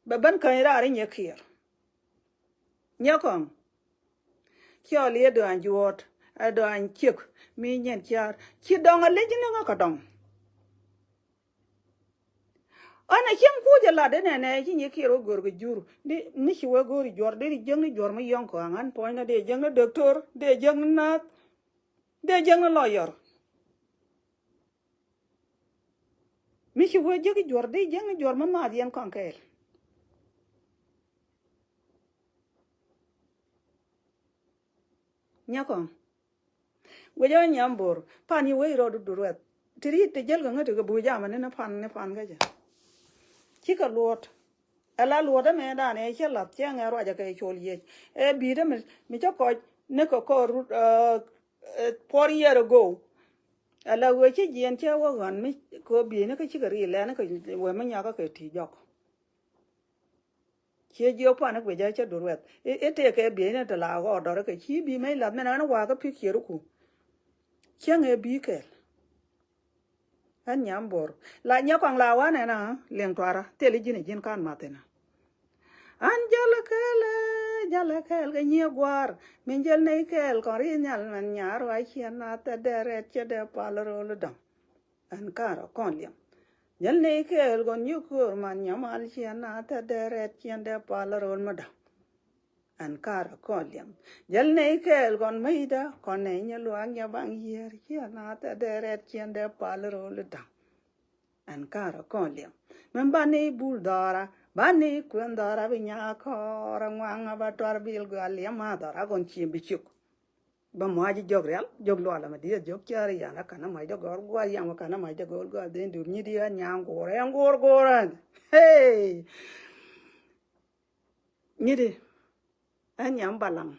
Bɛ ben käny raar inyɛ kiɛɛr. Nyɛ kɔŋ. Ciɔ liɛ dɔany juɔ̱ɔ̱t, ɛ dɔany ciek mi nyɛn ciaar. Ci dɔŋ a lec ni ŋä kɛ dɔŋ. Ɣän a cieŋ kuc a lat inɛnɛ ci nyɛ kiɛɛr wä gör kɛ jur. Di ni ci wä gör i̱ juɔr, di jiäkni juɔr mi yɔ̱ŋ kɔaŋ ɣän puɔ̱nynä, di jiäkni doktor, di jiäkni nath, di jiäkni lɔyɔr. Mi ci wee jiäk i̱ juɔ̱r, di jiäkni juɔ̱r mi maath yɛn kɔaŋ kɛɛl. Nyɛ kɔaŋ. Wec ɣän nyam bo̱r, pan yi wec rɔɔdu duruɛth. Ti ri̱t ti jäl kɛ ŋäti kɛ buc jam ni, ni pan, ni pan kä jɛ. Cikɛ luɔt. Ɛ la luɔt ɛmɛ dan ɛ cɛ lath cɛ ŋɛ ruacɛ kɛ col yec. Ɛ bi̱i̱t ɛmɛ mi cä kɔc ni kɛ kɔɔr rut, ɛ, ɛ, four year ago. Ɛ la wee ci jiɛn cɛ wä ɣän mi kɛ bi̱i̱t ni kä cikɛ ri lɛn ni kɛ wee mi nyakä kɛ ti jɔk. Ciɛ jiök pan i̱ guic ɛ cä dur wɛth. I̱, i̱ tëëkɛ bieyni te la ɣɔɔdɔr kɛ ci bi mec lath min an wakä pi̱k ciëruku. Cäŋ ɛ bi kɛl. Ɛn nyam bo̱r. La nyɛ kɔaŋ la wanɛ na liɛŋ tuara. Thil i̱ ji̱n i̱ ji̱n kan math inä. An jalä kɛl ɛ, jalä kɛl kɛ nyiee gua̱a̱r. Min jäl nɛy kɛl kɔn ri nhial mɛn nyaar wa ciɛn na thɛ dee rɛt cɛ dee pal ro̱l dɔ̱ŋ. Ɛn karɛ kɔn liɛm. Jäl nɛy kɛɛl kɔn nyukuur man nyamal ciɛ na thɛ dee rɛt ciɛn dee pal ro̱l mi da̱ŋ. Ɛn karɛ kɔn liɛm. Jäl nɛy kɛɛl kɔn mäcdä kɔn nɛy nyɛ luaak nyɛ baŋ yiër ciɛ na thɛ dee rɛt ciɛn dee pal ro̱l da̱ŋ. Ɛn karɛ kɔn liɛm. Min ba ni bul dhɔra, ba ni kuën dhɔra bi nyaa kɔɔr aŋuaŋ a ba tuar bil gɔal liɛm a dhɔra kɔn ciem bi cuk. Bä muac ji̱ jɔk rial, jɔk lual ama dieth, jɔk cäri yan a kanä mac dä gɔr gua̱a̱th yam a kanä mac dä gɔr gua̱a̱th den dur nyi di a nyaŋ go̱o̱r ɛn go̱o̱r go̱o̱r ɛn. Hey! Nyi di ɛn nyam balaŋ.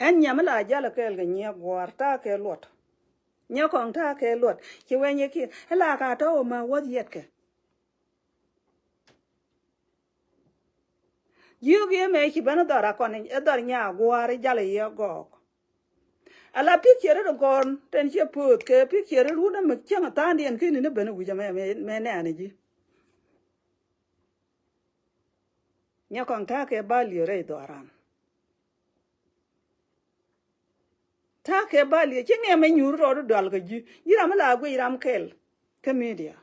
Ɛn nyam la jal a kɛɛl kɛ nyiɛ gua̱a̱r ta̱a̱ kɛ luɔt. Nyɛ kɔŋ ta̱a̱ kɛ luɔt ci wee nyi kiɛ ɛ la ka tɔ̱ wä ma wäth yɛtkɛ. Jiök yɛ mɛ ci ben dhɔr a kɔn ɛ dhɔr nya gua̱a̱r jal yɛ gɔɔk. Ala picture ri kɔn ten ciɛ poth kɛ picture ri run mi cäŋ a tha̱a̱ŋdiɛn keni ni ben wi̱c mɛ mɛ nɛɛni ji̱. Nyɛ kɔŋ ta̱a̱ kɛ bal yɛ rɛy dhɔran. Ta̱a̱ kɛ bal yɛ ci ŋɛ mɛ nyuur rɔɔd dual kɛ ji̱ ji̱ ram mi la guic ram kɛl kä media.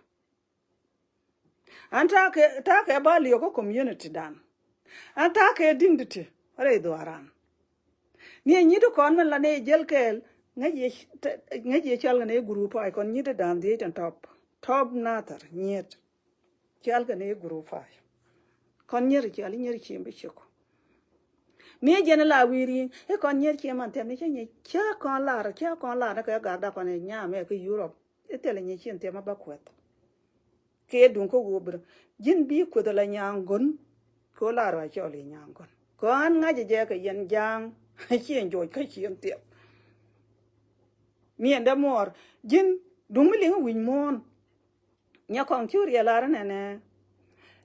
An ta̱a̱ kɛ, ta̱a̱ kɛ bal yɛ kä community dan. An ta̱a̱ kɛ dignity rɛy dhuaran. Ni a nyit kɔn min la ni jel kɛɛl ŋäc yɛ, ŋäc yɛ cɔl kɛ ni group ai kɔn nyit dan dhiec tɛn top. Top nathar nyiet. Cɔl kɛ ni group ai. Kɔn nyier cɔl nyier ciem bi cik. Mi jɛn la wi̱i̱ ri̱i̱ŋ i̱ kɔn nyier ciem an thiɛm ni cä nyier cä kɔn lar cä kɔn lar ni kɛ gat da kɔn i̱ nyam ɛ kä Europe. I̱ thilɛ nyier ciem thiɛm a bä kuɛth. Kɛ duŋ kä wobirä ji̱n bi kueth ala nyaŋ gön. Kɛ ɣöö la ruac cɔl i̱ nyaŋ gön kɛ ɣän ŋa̱cä jɛ kɛ yɛn ja̱a̱ŋ. Cieŋ joc kä cieŋ thiɛp. Miɛn dämuɔɔr ji̱n duŋ mi liŋ wi̱c muɔ̱ɔ̱n. Nyɛ kɔŋ cu riɛl ar nɛnɛ.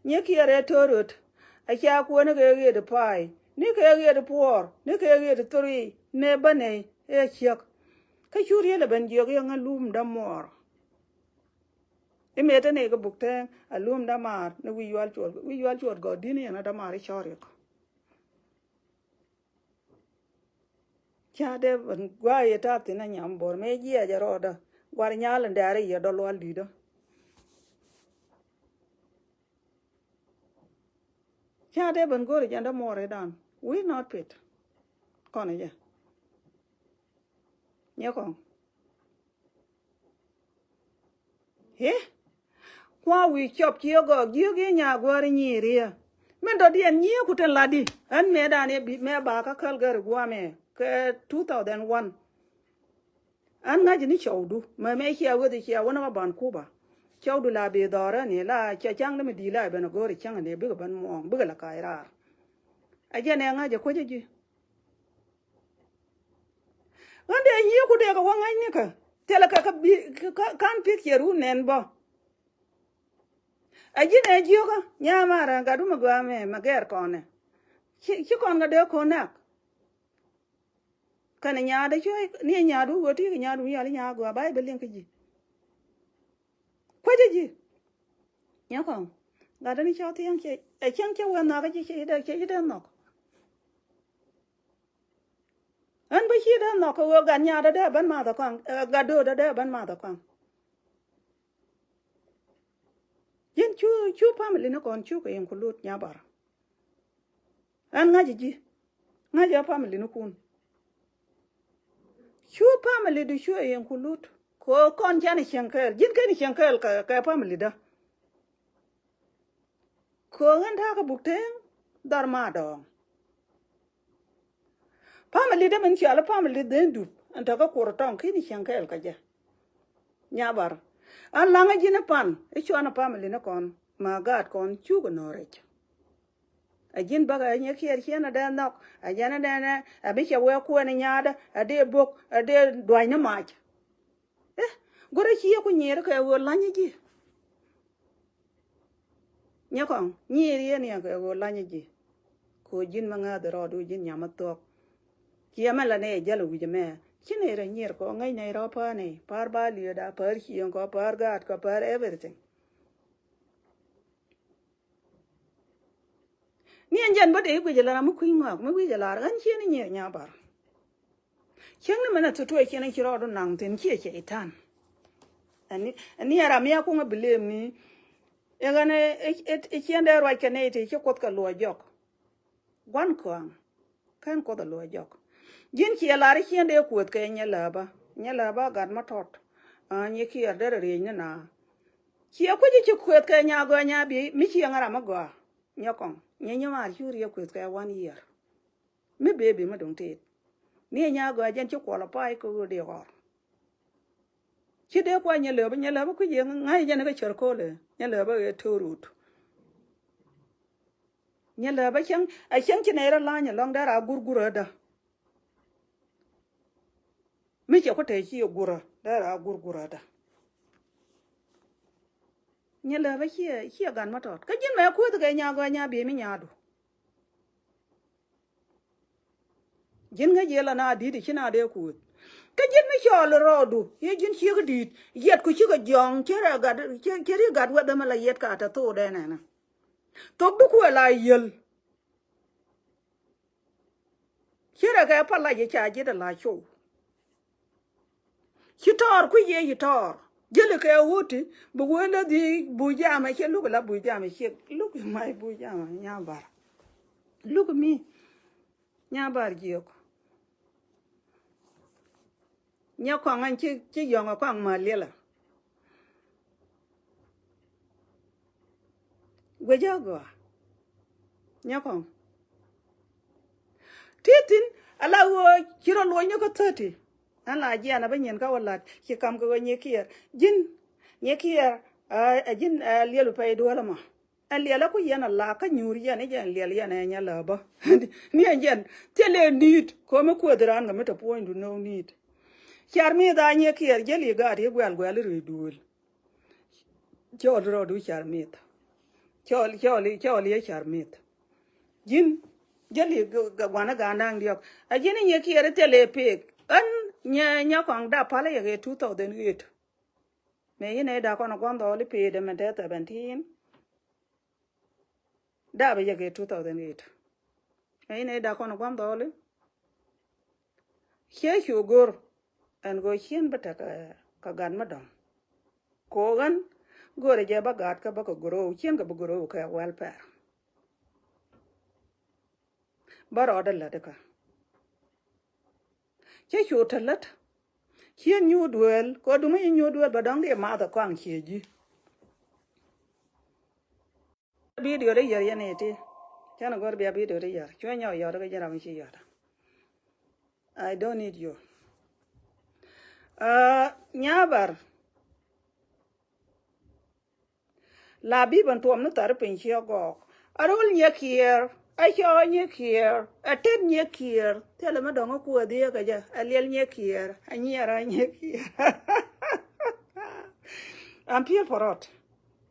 Nyɛ kiɛ rɛɛ to̱r röt a ca kuäär ni kɛ ɣet pa̱a̱y ni kɛ ɣet puɔɔr ni kɛ ɣet thori ni bä nɛy ëë ciäk. Kä cu riɛl ɛ ben jiɔk yɛ ŋä lum dämuɔɔr. I̱ mëë te ni kɛ buk tɛɛŋ a lum dämaar ni wi̱i̱ yual cuɔt wi̱i̱ yual cuɔt gɔɔdi̱n yɛn a dämaar i̱ cɔɔr yɛ kɔ. Ca dee ben gua̱a̱ yɛ ta̱a̱ thi̱n a nyam bo̱r mëë jiɛc a rɔɔdä gua̱r nyal in dɛɛr i̱ yɛ dɔl wal di̱t ɔ. Ca dee ben go̱r i̱ jɛn dämuɔɔr i̱ dan wi̱i̱ nɔt pit. Kɔn i̱ jɛ nyɛ kɔŋ. I̱ kua̱ wi̱i̱ cɔp ci ɛ gɔɔk jiök i̱ nya guäär i̱ nyiiriä. Min dɔ̱diɛn nyiëëku tin latdi ɣän mëëdan ëë bi mëë ba kä käl gär i̱ gua̱a̱mɛ kɛ two thousand one. Ɣän ŋa̱c ni cɔwdu mɛ mɛ cia weth cia wä ni ɣä Vancouver. Cɔwdu la bi dhɔrä ni la cia caŋ ni mi di̱i̱t la ben a go̱o̱r i̱ cäŋ ni bikɛ ben muɔ̱ɔ̱ŋ bikɛ la kac raar. A jɛn ɛ ŋa̱c ɛ kuecä ji̱. Ɣän dee nyiëëku dee kɛ wä ŋa̱c nikä thilɛ kɛ kä bi kä ka̱n picture wun nɛn bä. A ji̱n ɛ jiökä nyamar ɛ gat wumɛ gɔaa mɛ mɛ gɛɛr kɔnɛ. Ci, ci kɔn kɛ dee ko̱n nak. Kɛnɛ nyaatdä cuɛ ni ɛ nyaatdu ɣöö ti kɛ nyaatdu yal i̱ nyaat gɔaa ba i̱ bi liŋ kä ji̱. Kuecä ji̱. Nyɛ kɔŋ gat ni cɔk thiäŋ cɛ ɛ cäŋ cɛ wee nhɔk cɛ cɛ dee cɛ dee nhɔk. Ɣän bä ci dee nhɔk kɛ ɣöö gat nyaat dee ben math ɛ kɔaŋ, ɛ gat do̱o̱t dee ben math ɛ kɔaŋ. Ji̱n cu cu family ni kɔn cu kɛ include Nyabar. Ɣän ŋa̱c ji̱ ŋa̱c ɛ family ni kun. Cu family du cu ɛ include kɛ ɣöö kɔn cɛn cieŋ kɛɛl ji̱n kɛn cieŋ kɛɛl kɛ kɛ family dä. Kɛ ɣöö ɣän ta̱a̱ kɛ buk teeŋ dhɔr ma dɔɔŋ. Family dä min cɔal family dhen dup ɛn tɔ̱ kä kuɔr tɔŋ ki̱n cieŋ kɛɛl kä jɛ. Nyabar. An laŋä ji̱n i̱ pan i̱ cuanä family ni kɔn ma gaat kɔn cuk inɔ rɛc. Ɛ ji̱n bäkɛ ɛ Nyakiɛɛr ciɛn ɛ dee nhɔk ɛ jɛn ɛ dee nɛ ɛ mi cɛ wee kuɛn ɛ nyaatdä ɛ dee bok ɛ dee dua̱ny ni mac. Eh, go̱rɛ ci yɛ ku nyier kɛ ɣöö la̱ny ji̱. Nyɛ kɔŋ nyier yɛn yɛn kɛ ɣöö la̱ny ji̱. Kɛ ɣöö ji̱n mi ŋa̱th rɔɔdu ji̱n nyam mi thuɔ̱k. Ciɛ mɛ la nɛy jäl wi̱c ɛmɛ ci nɛy rɔ nyier kɛ ɣöö ŋäc nɛy rɔ päär nɛy, päär ba liööda, päär cieŋ kɔ, päär gaat kɔ, päär everything. Ni ɛn jɛn bä dee i̱ guic ɛ la ram mi kui̱ny ŋɔak mi wi̱c ɛ lar ɣän ciɛ ni nyier Nyabar. Cieŋni mɛn a thutuɔc ciɛn a ci rɔɔdu naŋ thi̱n ciɛ cɛy-tan. Ɛni ɛni a ram mi a kuŋ a bi lëëmni. I̱ ɣän i̱ ciɛn dee ruac kɛ nɛy ti ci kuoth kɛ luɔc jɔk. Gua̱n kɔaŋ kɛn kuoth a luɔc jɔk. Ji̱n ciɛ lar i̱ ciɛn dee kuëth kɛ nyɛ lääbä nyɛ lääbä gat ma tɔt. Aa Nyakiɛɛr derɛ riëëc ni na. Ciɛ kui̱c i̱ ci kuëth kɛ nya gɔaa nya biey mi ciɛ ŋä ram mi gɔaa. Nyɛ kɔŋ nyɛ nyi maar cu riɛ kuëth kɛ one year. Mi baby mi duŋ tit. Ni ɛ nya gɔaa jɛn ci qualify kä ɣöö dee ɣɔr. Ci dee kua nyɛ lääbä nyɛ lääbä kui̱c yɛ ŋa̱c jɛn kä cär ko̱lɛ nyɛ lääbä ɣɛ to̱r rut. Nyɛ lääbä cäŋ a cäŋ ci nɛy rɔ la̱ny ɛlɔ̱ŋ dee raa gurgurä dä. Mi cɛ ku tɛy ci ɛ gurä dee raa gurgurä dä. Nyɛ lääbä ciɛ ciɛ gan ma tɔt kä ji̱n mɛ kuäth kɛ nya gɔaa nya biey mi nyaadu. Ji̱n ŋäc yɛ la na di̱t i̱ ci na dee kuuth. Kä ji̱n mi cɔɔl rɔɔdu yɛ ji̱n ciek di̱i̱t yɛt ku cikɛ jiɔ̱ɔ̱ŋ cɛ rɛ gat cɛ ri gat weth ɛmɛ la yɛt ka tɛ thok dee nɛnɛ. Thok bi kuɛ la yiël. Ci rɛ kɛ pal la ji̱ ca ji̱t ala cow. Ci tɔɔr kui̱ yee ci tɔɔr. Jäli kɛ ɣööti bi wee lä dhii buc jamɛ ciɛ luk la buc jamɛ ciɛ luk mac buc jamɛ Nyabar. Luk mi Nyabar jiök. Nyɛ kɔaŋ ɛn ci ci yɔ̱ŋ ɛ kɔaŋ ma liɛlɛ. Guic a gɔaa. Nyɛ kɔŋ ti thi̱n ala ɣöö ci rɔ luɔ̱ny ni kä thirty. Ɛn la jiɛn a bä nyin kä wä la̱t ci kam kɛ ɣöö Nyakiɛɛr ji̱n Nyakiɛɛr. Ɛ ji̱n ɛ liɛl bi pɛy duɔ̱ɔ̱l ɛmɔ. Ɛn liɛl ɛ ku yɛn a la kä nyuur yɛn i̱ jɛn liɛl yɛn ɛ nyɛ lääbä. Ni ɛn jɛn thilɛ ni̱i̱t ko̱mi kuëth raan kɛ mi te puɔ̱nydu no̱o̱ŋ ni̱i̱t. Car mi̱i̱th a Nyakiɛɛr jäli gaat i̱ guɛl guɛl i̱ rööc duëël. Cɔɔl rɔɔdu car mith. Cɔɔl cɔɔl cɔɔl yɛ car mith. Ji̱n jäli gua̱n i̱ ga̱a̱n da̱ŋ diɔ̱k a ji̱n i̱ Nyakiɛɛr i̱ thilɛ pek. Ɣän nyɛ nyɛ kɔaŋ dap pal i̱ yɛ kɛ two thousand eight. Mëë yɛn ɛ da̱k kɔn ɛ gua̱n dhɔɔl i̱ pek dee mɛn te seventeen. Dap i̱ yɛ kɛ two thousand eight. Mëë yɛn ɛ da̱k kɔn ɛ gua̱n dhɔɔl i̱ ciɛ cu go̱r. Ɛn go̱o̱r ciɛn bä tekɛ kɛ gat mi dɔ̱ŋ. Ko̱o̱k ɣän go̱o̱rɛ jɛ bä gat kä bä kɛ grow ciɛn kɛ bä grow kɛ welfare. Bä rɔɔdɛ lät ikä. Cä cu te lät. Ciɛ nyuur duëël kɛ ɣöö duŋ mi ci nyuur duëël bɛ dɔ̱ŋ diɛ math ɛ kɔaŋ ciɛ ji̱. Bidio di yär yɛn iti. Cän ɛ gɔ̱r bia bidio di yär cuɛ nyɔk yɔt kä ji̱n ram mi ci yɔt. I don't need you. Nyabar. La bi ben tuɔm ni thar piny ci ɛ gɔɔk. A rol Nyakiɛɛr, a cɔɔ Nyakiɛɛr, a tet Nyakiɛɛr. Thilɛ mi dɔ̱ŋ a kuäär dhiee kɛ jɛ a liɛl Nyakiɛɛr a nyiɛɛr a Nyakiɛɛr. Am piɛl pɔrɔt.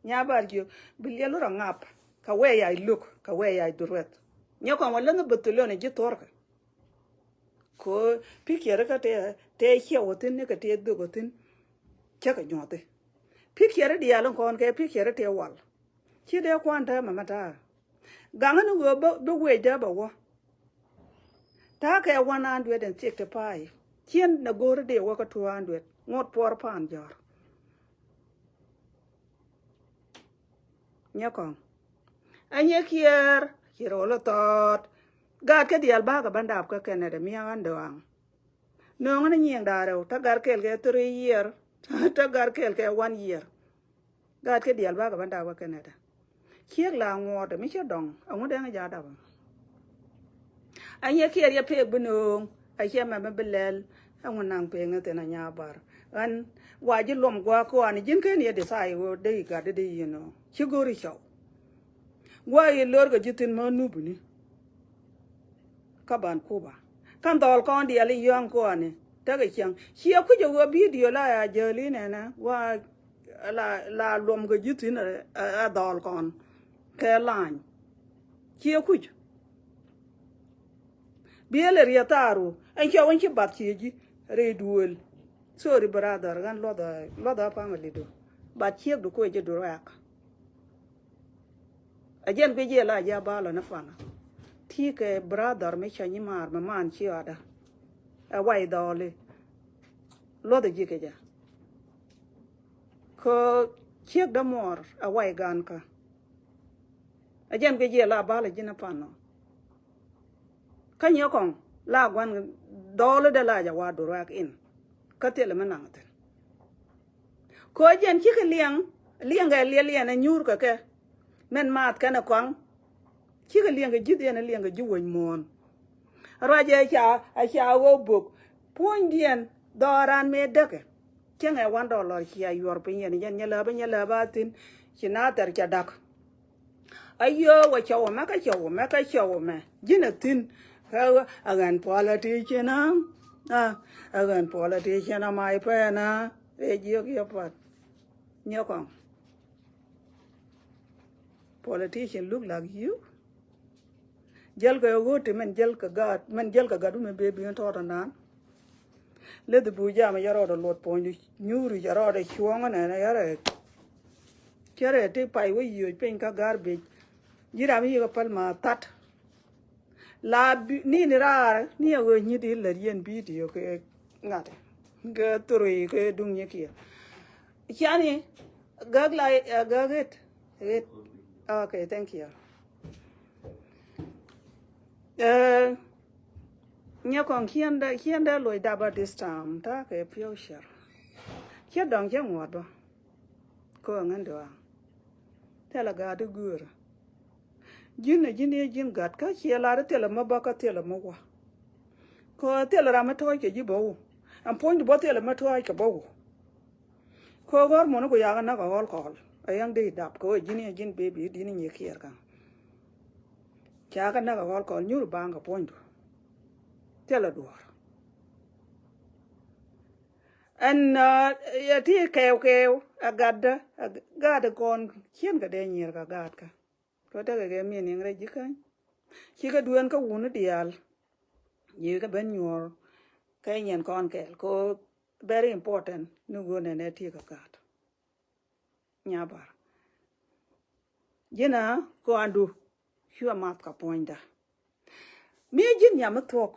Nyabar jiök bi liɛl wä rɔ ŋap kɛ wɛɛy a luk kɛ wɛɛy a duruɛth. Nyɛ kɔn wä länh bä thilön ji̱ thuɔ̱rkɛ. Kɛ ɣöö picture kä tëë tëë ciɛ wä thi̱n ni kɛ tëë dhök wä thi̱n. Cä kɛ nyuɔthi picture diaal in kɔn kɛ picture tëë wal. Ci dee kuan täämɛ mɛ ta̱a̱. Gaŋä ni ɣöö bä, bä wecdä bɛ wä. Ta̱a̱ kɛ one hundred and sixty-five. Cien nɛ go̱o̱ri dee wä kä two hundred. Ŋot puɔr pa̱a̱n jɔ̱ɔ̱r. Nyɛ kɔŋ. Ɛ nyɛ kiɛɛr, ci rol ɛ thɔɔt. Gaat kä diaal bakɛ bä dap kä Canada, mia̱a̱ŋ ɣän dɔaŋ. Nööŋä ni nyiëëŋ da̱a̱ rɛw, te gat kɛɛl kɛ three year, te gat kɛɛl kɛ one year. Gaat kä diaal bakɛ bä dap kä Canada. Ciek la ŋuɔɔtdɛ mi cä dɔŋ, ɛŋu dee ŋä jaat dap ɛmɛ? Ɛ nyɛ kiɛɛr yɛ pek bi nööŋ, ɛ cɛ mɛmɛ bi lɛl, ɛŋu naŋ pek ŋä thin ɛ nyaa bar. Ɣän wa ji̱ luɔm gua̱a̱k kɔaani ji̱n ken yɛ decide ɣöö dee i̱ gat dee dee yɛn ɔ. Ci go̱ri cɔw. Gua̱a̱k i̱ lor kɛ ji̱ thin mä nupini. Kä Vancouver. Kä dhɔl kɔn diaal i̱ yɔ̱ɔ̱ŋ kɔaani. Tekɛ cäŋ. Ciɛ kui̱c ɛ ɣöö video la ya jäl i̱ nɛnɛ. Wa la, la luɔm kɛ ji̱ thi̱n ɛ, ɛ, ɛ dhɔl kɔn. Kɛ lany. Ciɛ kui̱c. Biëël ɛ riɛ thaaru. Ɛn cɛ wän ci bath ciɛ ji̱. Rɛy duëël. Sorry brother. Ɣän luɔth ɛ, luɔth ɛ family du. But ciek du kuɛ ji̱ du rɛk. Ɛ jɛn guic jiɛ la jɛ a balɔ ni fanɔ. Ti kɛ brother mi cä nyi maar mi man ci ɔdä. Ɛ way dhɔli. Luɔth ɛ ji̱ kɛ jɛ. Kä ciek dä muɔr ɛ way gan kä. Ɛ jɛn guic jiɛ la balɔ ji̱ ni fanɔ. Kä nyɛ kɔŋ la guan dhɔli dee la jɛ wa duruak in. Kä thilɛ mi naŋ thin. Kɔ jɛn cikɛ liɛŋ, liɛŋ kɛ liɛl yɛn ɛ nyuur kɛ kɛ. Mɛn maath kɛn ɛ kɔaŋ. Cikɛ liɛŋ kɛ ji̱th yɛn ɛ liɛŋ kɛ ji̱ wec muɔ̱ɔ̱n. Ruac ɛ ca, ɛ ca ɣöö bök. Puɔ̱nydiɛn dhɔran mëë däkɛ. Cäŋ ɛ one dollar cia yuɔr piny yɛn, yɛn nyɛ lääpä, nyɛ lääpä a thi̱n. Ci na thɛr ca da̱k. Ayö wä cɔw mɛ kä cɔw mɛ kä cɔw mɛ. Ji̱n a thi̱n. Kä a ɣän politician a. A ɣän politician a my friend a. Rɛ jiök yɛ pat. Nyɛ kɔŋ. Politician look like you. Jäl kɛ ɣöö ti mɛn jäl kɛ gaat, mɛn jäl kɛ gat wä mɛ bee bi̱i̱n tɔɔt anan. Leth i̱ buc jam i̱ cɛ rɔɔdɛ luɔt puɔ̱nydu nyuuri cɛ rɔɔdɛ cuɔ̱ŋä nɛnɛ cɛ rɛ. Cɛ rɛ ti pay wä yio̱c piny kä garbage. Ji̱ ram i̱ yikɛ päl ma that. La bi, ni ni raar ni a ɣöö nyi di lät yɛn video kɛ ŋa̱t. Kɛ thuri kɛ duŋ nyi kiɛ. Cani gäk la, gäk it, it. Okay, thank you. Ɛ, nyɛ kɔŋ ciɛn dee, ciɛn dee loc dap a this time, ta̱a̱ kɛ future. Ciɛ dɔŋ ciɛ ŋuɔt bä. Kɛ ɣän dɔaŋ. Thilɛ gaat i̱ göörä. Ji̱n ɛ ji̱n i̱ ji̱n gat kä ciɛ lar i̱ thilɛ mä bä kä thilɛ mä wa. Kɛ thilɛ ram mi tɔ̱ɔ̱c kɛ ji̱ bä wu. Ɛn puɔ̱nydu bä thilɛ mi tɔ̱ɔ̱c kɛ bä wu. Kɛ ɣɔr muni ku yakä näk a ɣɔl kɔɔl. A yäŋ dee dap kɛ ɣöö ji̱n i̱ ji̱n baby di̱n i̱ nyiëë kiɛɛr ka̱ŋ. Ca kɛ näk a ɣɔl kɔɔl nyuur ba̱a̱ŋ kɛ puɔ̱nydu. Thilɛ duɔ̱ɔ̱r. Ɛn, uh, yɛ ti kɛɛw kɛɛw a gatdä, a gatdä kɔn cienkɛ dee nyier kɛ gatkä. Kɛ tekɛ kɛ min in rɛy ji̱ käny. Cikɛ dueen kä wuni diaal. Ji̱ kɛ ben nyuɔ̱ɔ̱r kɛ nyin kɔn kɛɛl kɛ very important ni ɣöö nɛnɛ ti kɛ gat. Nyabar. Ji̱n a kɔandu. Cu a math kɛ puɔ̱nydä. Mi ji̱n nyam mi thuɔ̱k.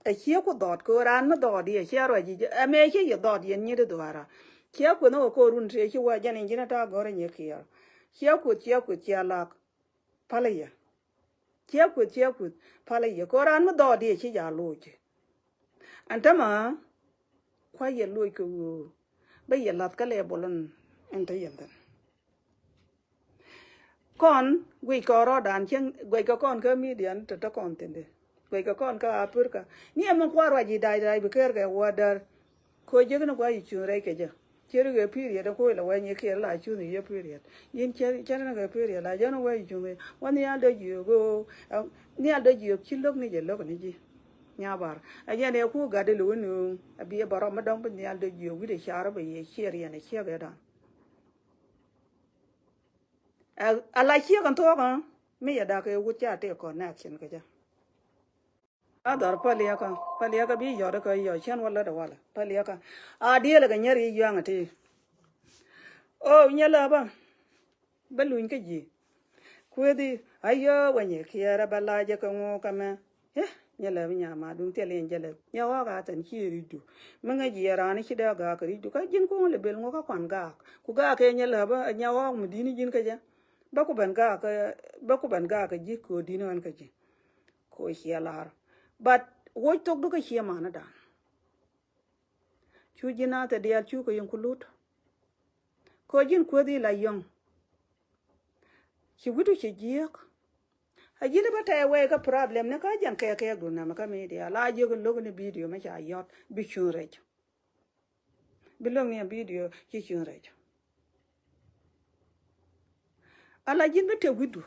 Ɛ ciɛ ku dhɔɔt kɛ raan mi dhɔɔt yɛ ciɛ ruac ji̱ ɛ mëë ciɛ yɛ dhɔɔt yɛn nyiet i̱ dhuaara. Ciɛ kueth ni wä ko̱o̱r run tëë ci wä jɛn in ji̱n ɛ ta̱a̱ gɔ̱r ɛ nyiek kiɛɛr. Ciɛ kueth, ciɛ kueth, ciɛ lak. Palä yɛ. Ciɛ kueth, ciɛ kueth. Palä yɛ kɛ raan mi dhɔɔt yɛ ci ja̱ loc. Ɛn tämɛ kua̱c yɛ loc kɛ ɣöö bä yɛ lath kä lɛ bol in, in te yɛn thi̱n. Kɔn guic kɔn rɔɔdan cieŋ guic kɛ kɔn kä midian te te kɔn thi̱n di. Guic kɛ kɔn kä Africa. Ni ɛmɛ kua̱r ruac i̱ dac dac bi ker kɛ wä däär. Koc jek ni gua̱c i̱ cuŋ rɛc kɛ jɛ. Cier i̱ ɣee period in koc la wɛny i̱ kiɛr la cuŋ i̱ yee period. Yin cier, cier ni ɣee period la jɛ ni wɛc i̱ cuŋ i̱ wä nhial dee jiök ɣöö, ɛ, nhial dee jiök ci lo̱k ni jɛ lo̱k ni ji̱. Nyabar. Ɛ jɛn ɛ ku gat i̱ lo̱k ni ɣöö. Ɛ bi ɛ bɛ rɔm mi dɔ̱ŋ bi nhial dee jiök wi̱cdɛ car bɛ yɛ cier yɛn ɛ ciek ɛ dan. Ɛ, a la ciek ɛn thuɔ̱k ɛ mi yɛ dak ɛ wut ca tëë connection kɛ jɛ. A dhɔr päliɛkä, päliɛkä bi yɔt kä yɔt cɛn wä lät ɛ walɛ, päliɛkä. A diëël kɛ nyɛr yi yuaŋ ɛ ti. O, nyɛ lɛ bä. Bä luny kä ji̱. Kuethi ayö wä nyɛ kiɛɛrä bä lacä kɛ ŋu kä mɛ. Yɛ nyɛ lɛ bi nya ma duŋ thil in jɛ lɛ nyɛ ɣɔk a thin ci ri̱cdu. Mi ŋäc jiɛ raan ci dee gaak kɛ ri̱cdu kä ji̱n kuŋ lɛ bel ŋu kä kuan gaak ku gaak kɛ nyɛ lɛ bä nyɛ ɣɔk mi di̱n ji̱n kä jɛ. Bä ku ben gaak kɛ bä ku ben gaak kɛ ji̱ kɛ di̱n ɣän kä ji̱. Kɛ ciɛ lar. But woc thok du kä ciɛ manä dan. Cu ji̱n a thɛ diaal cu kɛ yɛn ku lut. Kɛ ji̱n kuethi la yɔŋ. Ci wi̱tu ci jiääk. A ji̱n bä tɛɛ wɛy kä problem ni kä jɛn kɛɛk kɛɛk dun nɛmɛ kä media la jiök in lo̱k ni video mɛ ca yɔt bi cuŋ rɛc. Bi lo̱k ni a video ci cuŋ rɛc. Ala ji̱n bä tëk wi̱du.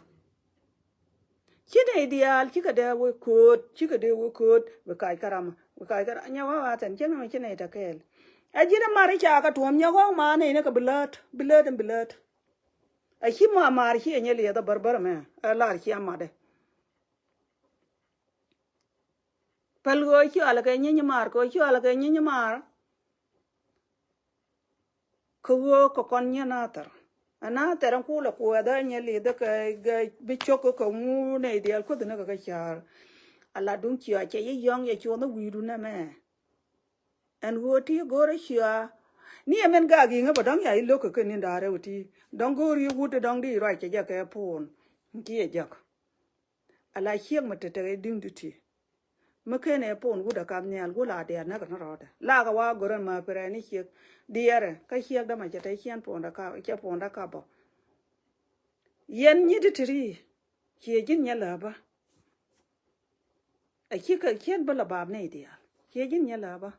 Ci nɛy diaal cikɛ dee wä kööt cikɛ dee wä kööt bi kac kä ramä bi kac kä ramä nyɛ wä wä thɛn ci nɛmɛ ci nɛy tɛ kɛɛl. A ji̱n a mar i̱ ca kä tuɔ̱ɔ̱m nyɛ wä ma nɛy ni kɛ bi läät bi läät in bi läät. A ci ma maar ci ɛ nyɛ liɛth a bärbär mɛ ɛ lar ci a matdɛ. Päl ɣöö cualɛ kɛ nyiny maar kɛ ɣöö cualɛ kɛ nyiny maar. Kä ɣöö kɛ kɔn nyɛ nathɛr. Ɛ nathɛr ɛn kulɛ kuɛɛth ɛ nyɛ li̱th ɛ kɛ gɛ bi cök kɛ kɛ ŋu nɛy diaal kuäth ni kɛ kɛ ca̱a̱r. Ala duŋ cia cɛ yɛ yɔ̱ŋ yɛ cuɔth ni wi̱i̱du nɛmɛ. Ɛn ɣöö ti go̱o̱rä cia ni ɛmɛn gak yi̱ŋä bɛ dɔ̱ŋ ya i̱ lo̱k kɛ kɛ ni̱n da̱a̱r rɛw ti dɔ̱ŋ go̱o̱r i̱ wut ti dɔ̱ŋ di ruac cɛ jɛ kɛ puun. Ti yɛ jek. Ala ciek mi te tek i̱ di̱ŋ di ti. Mi ken ɛ pon wut a kap nhial wut la diaal näk ni rɔɔdɛ la kɛ wa go̱rän ma pirɛ ni ciek. Diɛɛrɛ kä ciek dämɛ cɛ te ciɛn pon da kap cɛ pon da kap bɔ. Yɛn nyi di ti ri ciɛ ji̱n nyɛ lääbä. A ci kɛ ciɛn bä la bap ni diaal ciɛ ji̱n nyɛ lääbä.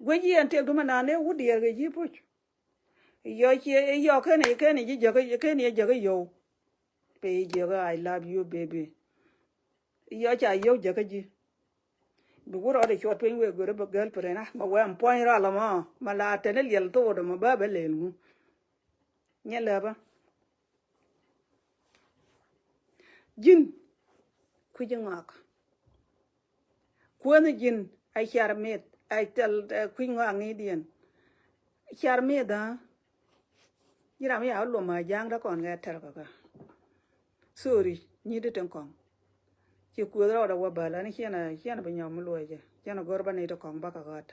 Guec yɛn tëk dumɛ naan ëë wut diɛɛr kɛ ji̱ puc. Yɔ ciɛ yɔ kɛn i̱ kɛn i̱ ji̱ jäkä kɛn i̱ jäkä yɔw. Pe i̱ jiäkä I love you baby. Yɔ ca yɔw jäkä ji̱. Bi wut rɔɔdɛ cuɔt piny wee görä bä girlfriend a ma wee ɛm puɔ̱ny ral ɛmɔ ma la tɛn i̱ liɛl thok dɛ ma bä bä lɛl ŋu. Nyɛ lääbä. Ji̱n kui̱c ŋɔak. Kuänh ji̱n a car mith a thil kui̱c ŋɔak ŋi̱i̱diɛn. Car mith a ji̱ ram ya wä luɔm a ja̱a̱ŋ dä kɔn kɛ tɛr kɛ kɛ. Sorry nyi̱t ti tin kɔŋ. Ci kuëth rɔɔdɛ wä bäl ɛn ciɛn a ciɛn a bi nyɔm mi luɔcɛ ciɛn a gör bä ni ti kɔŋ bä kɛ ɣät.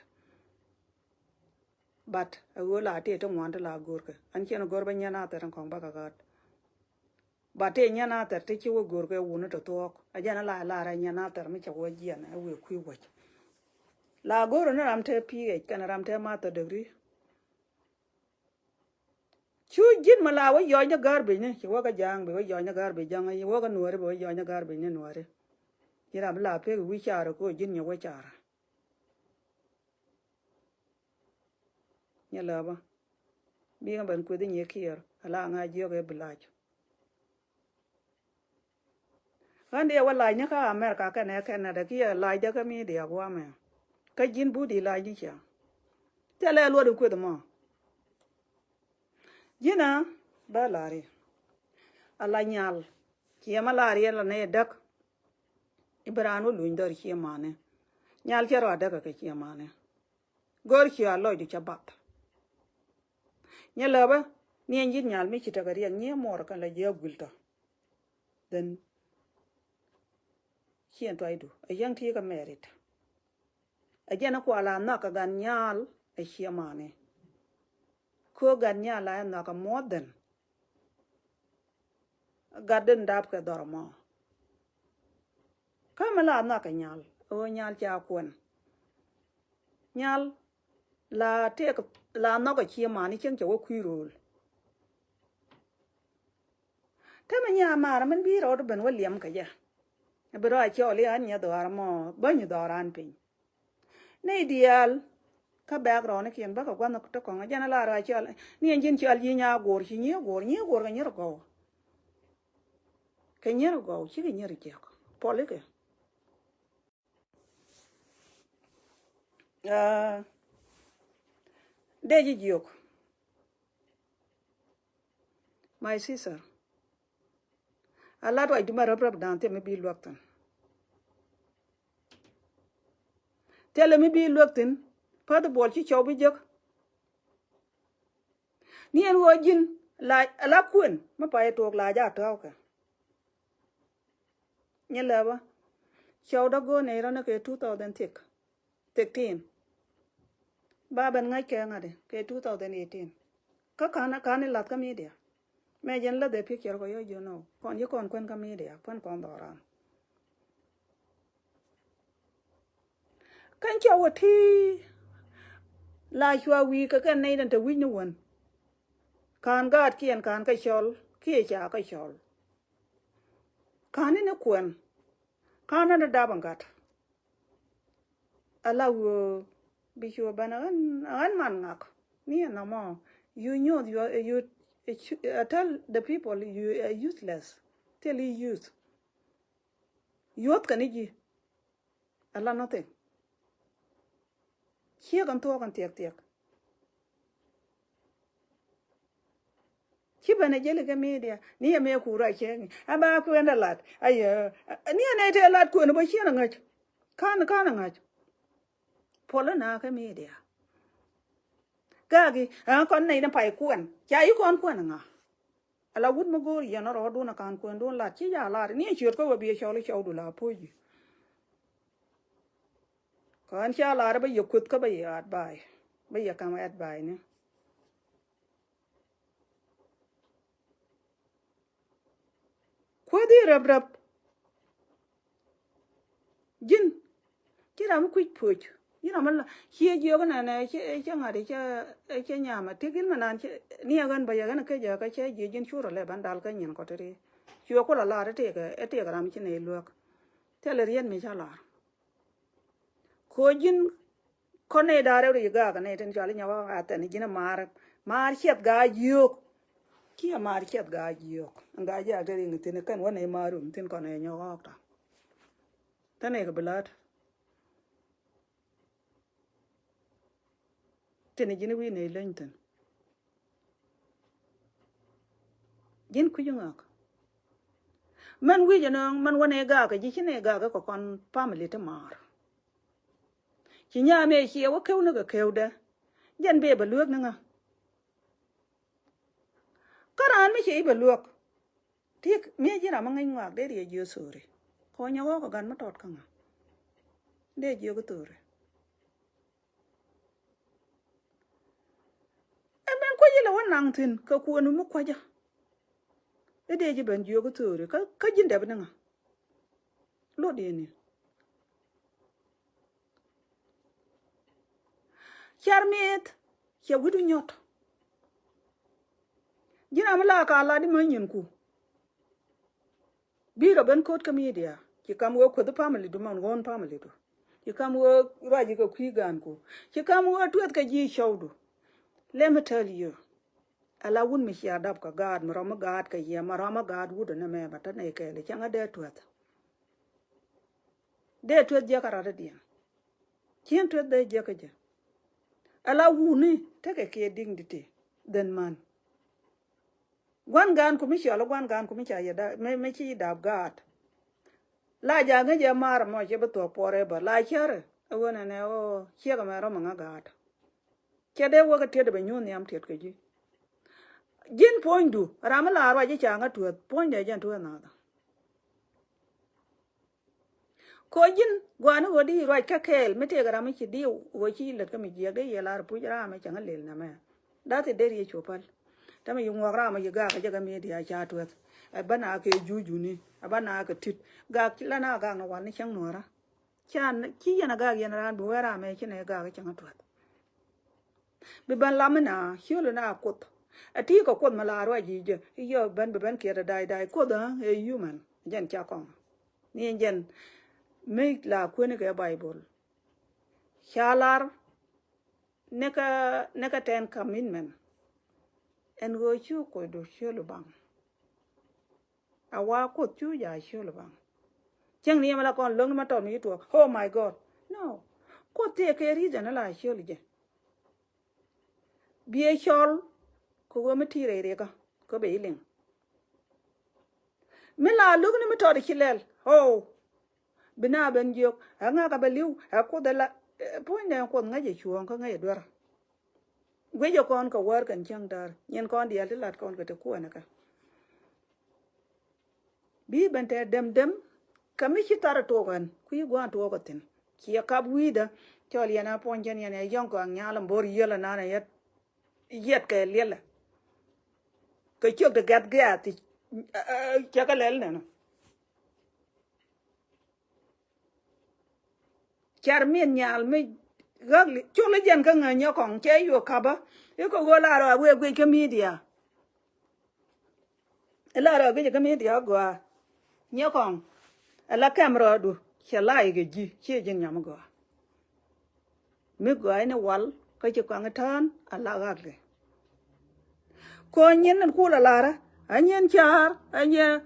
But a ɣöö la tëë ti ŋuan ti la görkɛ ɛn ciɛn a gör bä nyiɛn a thɛr in kɔŋ bä kɛ ɣät. But tëë nyiɛn a thɛr ti ci wä görkɛ wuni ti thuɔɔk a jɛn a la lar a nyiɛn a thɛr mi cɛ wä jiɛn a wëë kui̱ wäc. La gör ni ram te P H kɛn ram te master degree. Cu ji̱n ma la wä yɔc ni garbage ni ci wä kä ja̱a̱ŋ bi wä yɔc ni garbage ja̱a̱ŋ ci wä kä nuääri bi wä yɔc ni garbage ni nuääri. Ci ram la pek wi̱i̱ carɛ ko ji̱n nyɛ wä carɛ. Nyɛ lääbä. Biŋɛ ben kueth inyie kiɛɛr ala ŋa jiök ɛ bi lac. Ɣän diɛ wä lac ni kä America kɛnɛ Canada kiɛ lac dɛ kä mi diɛ guamɛ. Kä ji̱n but i̱ lac ni cia. Thilɛ luɔt in kueth mɔ. Ji̱n a bä lari. Ala nyal ciɛ ma lari ala nɛ däk. I̱ bi raan wä luny dhɔr ciɛ mani. Nyal cɛ rɔ a däk kɛ ciɛ mani. Gör cia lɔcdu cä bath. Nyɛ lääbä ni ɛn ji̱n nyal mi ci tekɛ riɛk nyiee muɔɔr kɛn la jiɛ guil tɔ. Then ciɛn tuaydu a yäŋ ti kä mɛrit. A jɛn a kual a nhɔk a gan nyal a ciɛ mani. Kö gan nyal a nhɔk a more than gat den dap kɛ dhɔr mɔ. Kä mi la nhɔk a nyal a ɣöö nyal ca kuɛn. Nyal la tëëk la nhɔk a ciɛ mani cieŋ cɛ wä kui̱ ro̱o̱l. Te mi nya maar min bi rɔɔd ben wä liɛm kɛ jɛ. Bi rɔ a cɔɔl i̱ an nyɛ dhɔaar mɔ bä nyi dhɔaar an piny. Nɛy diaal kä bɛɛk rɔɔnikiɛn bäkɛ gua̱nh ti kɔŋ a jɛn a la rɔ a cɔɔl ni ɛn ji̱n cɔɔl ji̱ nya go̱o̱r ci nyiee go̱o̱r nyiee go̱o̱r kɛ nyier gɔw. Kɛ nyier gɔw cikɛ nyier jiäk puɔlikɛ. Dee ji̱ jiök. My sister. A lat ruacdu mɛ röp röp da̱a̱n thil mi bi luäk thi̱n. Thilɛ mi bi luäk thi̱n. Päth buɔl ci cɔw bi jek. Ni ɛn ɣöö ji̱n La, la kuën mi pay tuɔɔk la ja tɔɔkɛ. Nyɛ lɛ bä. Cɔw dä go̱o̱r nɛy rɔ̱ ni kɛ two thousand thiek, thirteen. Ba ben ŋa̱c kɛ ŋa̱t kɛ two thousand eighteen. Kä ka̱n, ka̱n i̱ lath kä media. Mɛ jɛn läth ɛ picture kɔ yɔ jiön ɔ kɔn ji̱ kɔn kuɛn kä media kuɛn kɔn dhɔran. Kɛn cɔw ɛ ti la cua wi̱i̱ kɛ kɛn nɛy den te wi̱c ni wän. Ka̱n gaatkiɛn ka̱n kɛ cɔl kiɛ ca kɛ cɔl. Ka̱n ni ni kuɛn ka̱n ni ni dap ɛn gat. Ala wee bi cu ben ɣän, ɣän man ŋak. Ni ɛn nɔmɔ you know you are, you, I tell the people you are useless. Thil i̱ use. Yuɔth kɛn i̱ ji̱. Ala nothing. Ciek ɛn thuɔɔk ɛn thiɛk thiɛk. Ci ben ɛ jeli kɛ media ni ɛ mɛ kura cɛ ŋi a ba kuɛn ɛ lat ayɛ. Ni ɛ nɛ tɛ lat kuɛn bä ciɛn ɛ ŋäc. Ka̱n ka̱n ɛ ŋäc. Puɔl ɛ na kɛ media. Gaki ɛ kɔn nɛy ni pay kuɛn ca yi kɔn kuɛn ɛ ŋa. Ala wut mi go̱o̱r yɛn rɔɔdun a ka̱n kuendun lat ci ja lar ni a ciöt kä wä bi a cɔl i̱ cɔwdu la puɔ̱c ji̱. Kä ɣän ca lar bä yɛ kueth kä bä yɛ advice bä yɛ kam advice ni. Kueth i̱ rɛp rɛp. Ji̱n ci ram mi kui̱c puɔ̱c. Ji̱n ram mi la ciɛ jiök nɛnɛ cɛ ŋa̱t cɛ nyamɛ ti gin mi nan ni a ɣän bä yɛ ɣän kä jɛ kä cɛ jiɛ ji̱n curɛ lɛ ban dal kä nyin kɔt ri. Cuɛ kulɛ lar itik itik ram ci nɛ iluäk. Thilɛ riet mi ca lar. Ko ji̱n kɔn nɛ da̱rɛ ri gaak nɛ tin cɔal inyɔk a thɛn ji̱n a maar maar ciɛth gaa jiök. Ci a maar ciɛth gaa jiök gaa jiak kɛ riŋ thin kɛn wä nɛ maar rum thin kɔn ɛ nyɔk ɔɔk ta. Thanɛ kɛ bi la̱t. Tini ji̱n wi̱i̱ nɛy leny thi̱n. Ji̱n kui̱c ŋak. Mɛn wi̱i̱ jɛ nɔŋ mɛn wänɛ gak ji̱ ci nɛ gak kɛ kɔn family ti maar. Ci nyam ëë ciɛ wä kew ni kɛ kewdɛ. Jɛn bee bɛ lueek ni ŋa. Kä raan mi ciɛ i̱ bɛ luäk. Ti mi ji̱ ram mi ŋäc ŋɔak dee riɛ jiö thori. Kɔnyɛ ɣɔɔk ɛ gan mi tɔt kä ŋa. Dee jiö kä thori. Ɛn ben kuec ilɛ wä naŋ thi̱n kɛ kuënu mi kuäcä. I̱ dee ji̱ ben jiö kä thori kä ji̱n dɛp ni ŋa. Lot yeni. Car mi̱eth cɛ wi̱du nyɔt. Ji̱n ram mi la ka lat i̱ mä nyinku. Bi rɔ ben ko̱t kä media ci kam wee kueth family du man ɣɔ̱n family du. Ci kam wee ruac kɛ kui̱ ganku. Ci kam wee tueth kɛ ji̱ cɔwdu. Let me tell you. Ala wut mi cia dap kɛ gaat mi rɔm mi gaat kɛ yɛ ma rɔm mi gaat wut ni mɛ ba te nɛ kɛɛl cäŋ a dee tueth. Dee tueth jiɛk a rat idiɛn. Cien tueth dee jiɛk kä jɛ. Ala wuni tekɛ kiɛ dignity dhen man. Guan gaan ku mi ciɔl guan gaan ku mi ca yɛ dap mi ci dap gaat. La jaŋ ŋäc jɛ maar mɔ cɛ bi thuɔk forever la cärɛ. Ɛ wen ɛnɛ ɣöö ciɛk ɛmɛ rɔm ɛŋa gaat. Cɛ dee wek ɛ tiɛt ɛ bɛ nyuun nhiam tiɛt kɛ ji̱. Ji̱n puɔ̱nydu ram mi la ruac i̱ ca ŋä tueth puɔ̱nydɛ jɛn tueth nathä. Ko ji̱n guani ɣöö di ruac kä kɛɛl mi tëëk ram mi ci di ɣöö ci lät kä mi jiɛk dee yɛ lar puc ram mi cäŋ a lel nɛmɛ. Dathi der yɛ cu päl. Tɛmɛ yi ŋuɔk ram mi yi gak a jɛ kä mi diaal ca tueth. Ɛ bä na kɛ juujuni ɛ bä na kɛ tit gak la na gak ni wal ni cäŋ nuɔ̱ɔ̱rä. Can ci yɛn a gak yɛn raan bi wee ram mɛ ci nɛ gak cäŋ a tueth. Bi ben lam mi na ciöl na kuoth. A ti kɛ kuoth mi la ruac ji̱ jɛ i̱ yɛ ben bi ben kiɛt a da̱a̱c da̱a̱c kuoth ɛ human. Jɛn ca kɔŋ ni jɛn mi la kueni kɛ Baibol. Ca lar ni kä ni kä ten commitment. Ɛn ɣöö cu kuothdu ciöl baŋ. A wa kuoth cu ja ciöl baŋ. Cieŋ ni yɛmɛ la kɔn lo̱ŋ ni ma tɔt mi ci tuɔɔk oh my God. No. Kuoth tëë kɛ reason ni la ciöl jɛ. Biɛ cɔl kɛ ɣöö mi ti rɛy riɛkä kɛ bɛ ci liŋ. Mi la lo̱k ni mi tɔt ci lɛl oh. Bi na ben jiök ɛ ŋakä bɛ li̱w ɛ kuoth ɛ la. Puɔ̱nydɛ kuoth ŋäc ɛ cuɔ̱ɔ̱ŋ kä ŋäc ɛ duerä. Guicɛ kɔn kɛ wäär kɛn cäŋ da̱r, nyin kɔn diaal ti lat kɔn kɛ ti kuɛn kä. Bi ben tɛ dem dem kɛ mi ci thar tuɔk ɛn kui̱ gua̱a̱n tuɔk kä thi̱n. Ciɛ kap wi̱i̱dä cɔl yɛn a puɔ̱ny cɛn yɛn ɛ yɔ̱ŋ kɛ ŋial ɛn bo̱r yiël ɛnan ɛ yɛt, yɛt kɛ liɛlɛ. Kɛ ciök ti gɛ̈t gɛ̈t ti cɛ kɛ lɛl nɛnɔ. Car min nyal mi ɣäk li col i̱ jɛn kä ŋäny nyɔk kɔŋ cɛ yuɔ kapä. I̱ kɛ ɣöö lar ɣä wëë guic kä midia. I̱ lar ɣä guic kä midia gɔaa. Nyɔk kɔŋ ala kɛm rɔɔdu cɛ lay kɛ ji̱ ciɛ ji̱n nyam gɔaa. Mi gɔaa ni wal kä ci kɔaŋ i̱ tään ala ɣäk li. Kɔ nyin in kul alarä a nyin car a nyin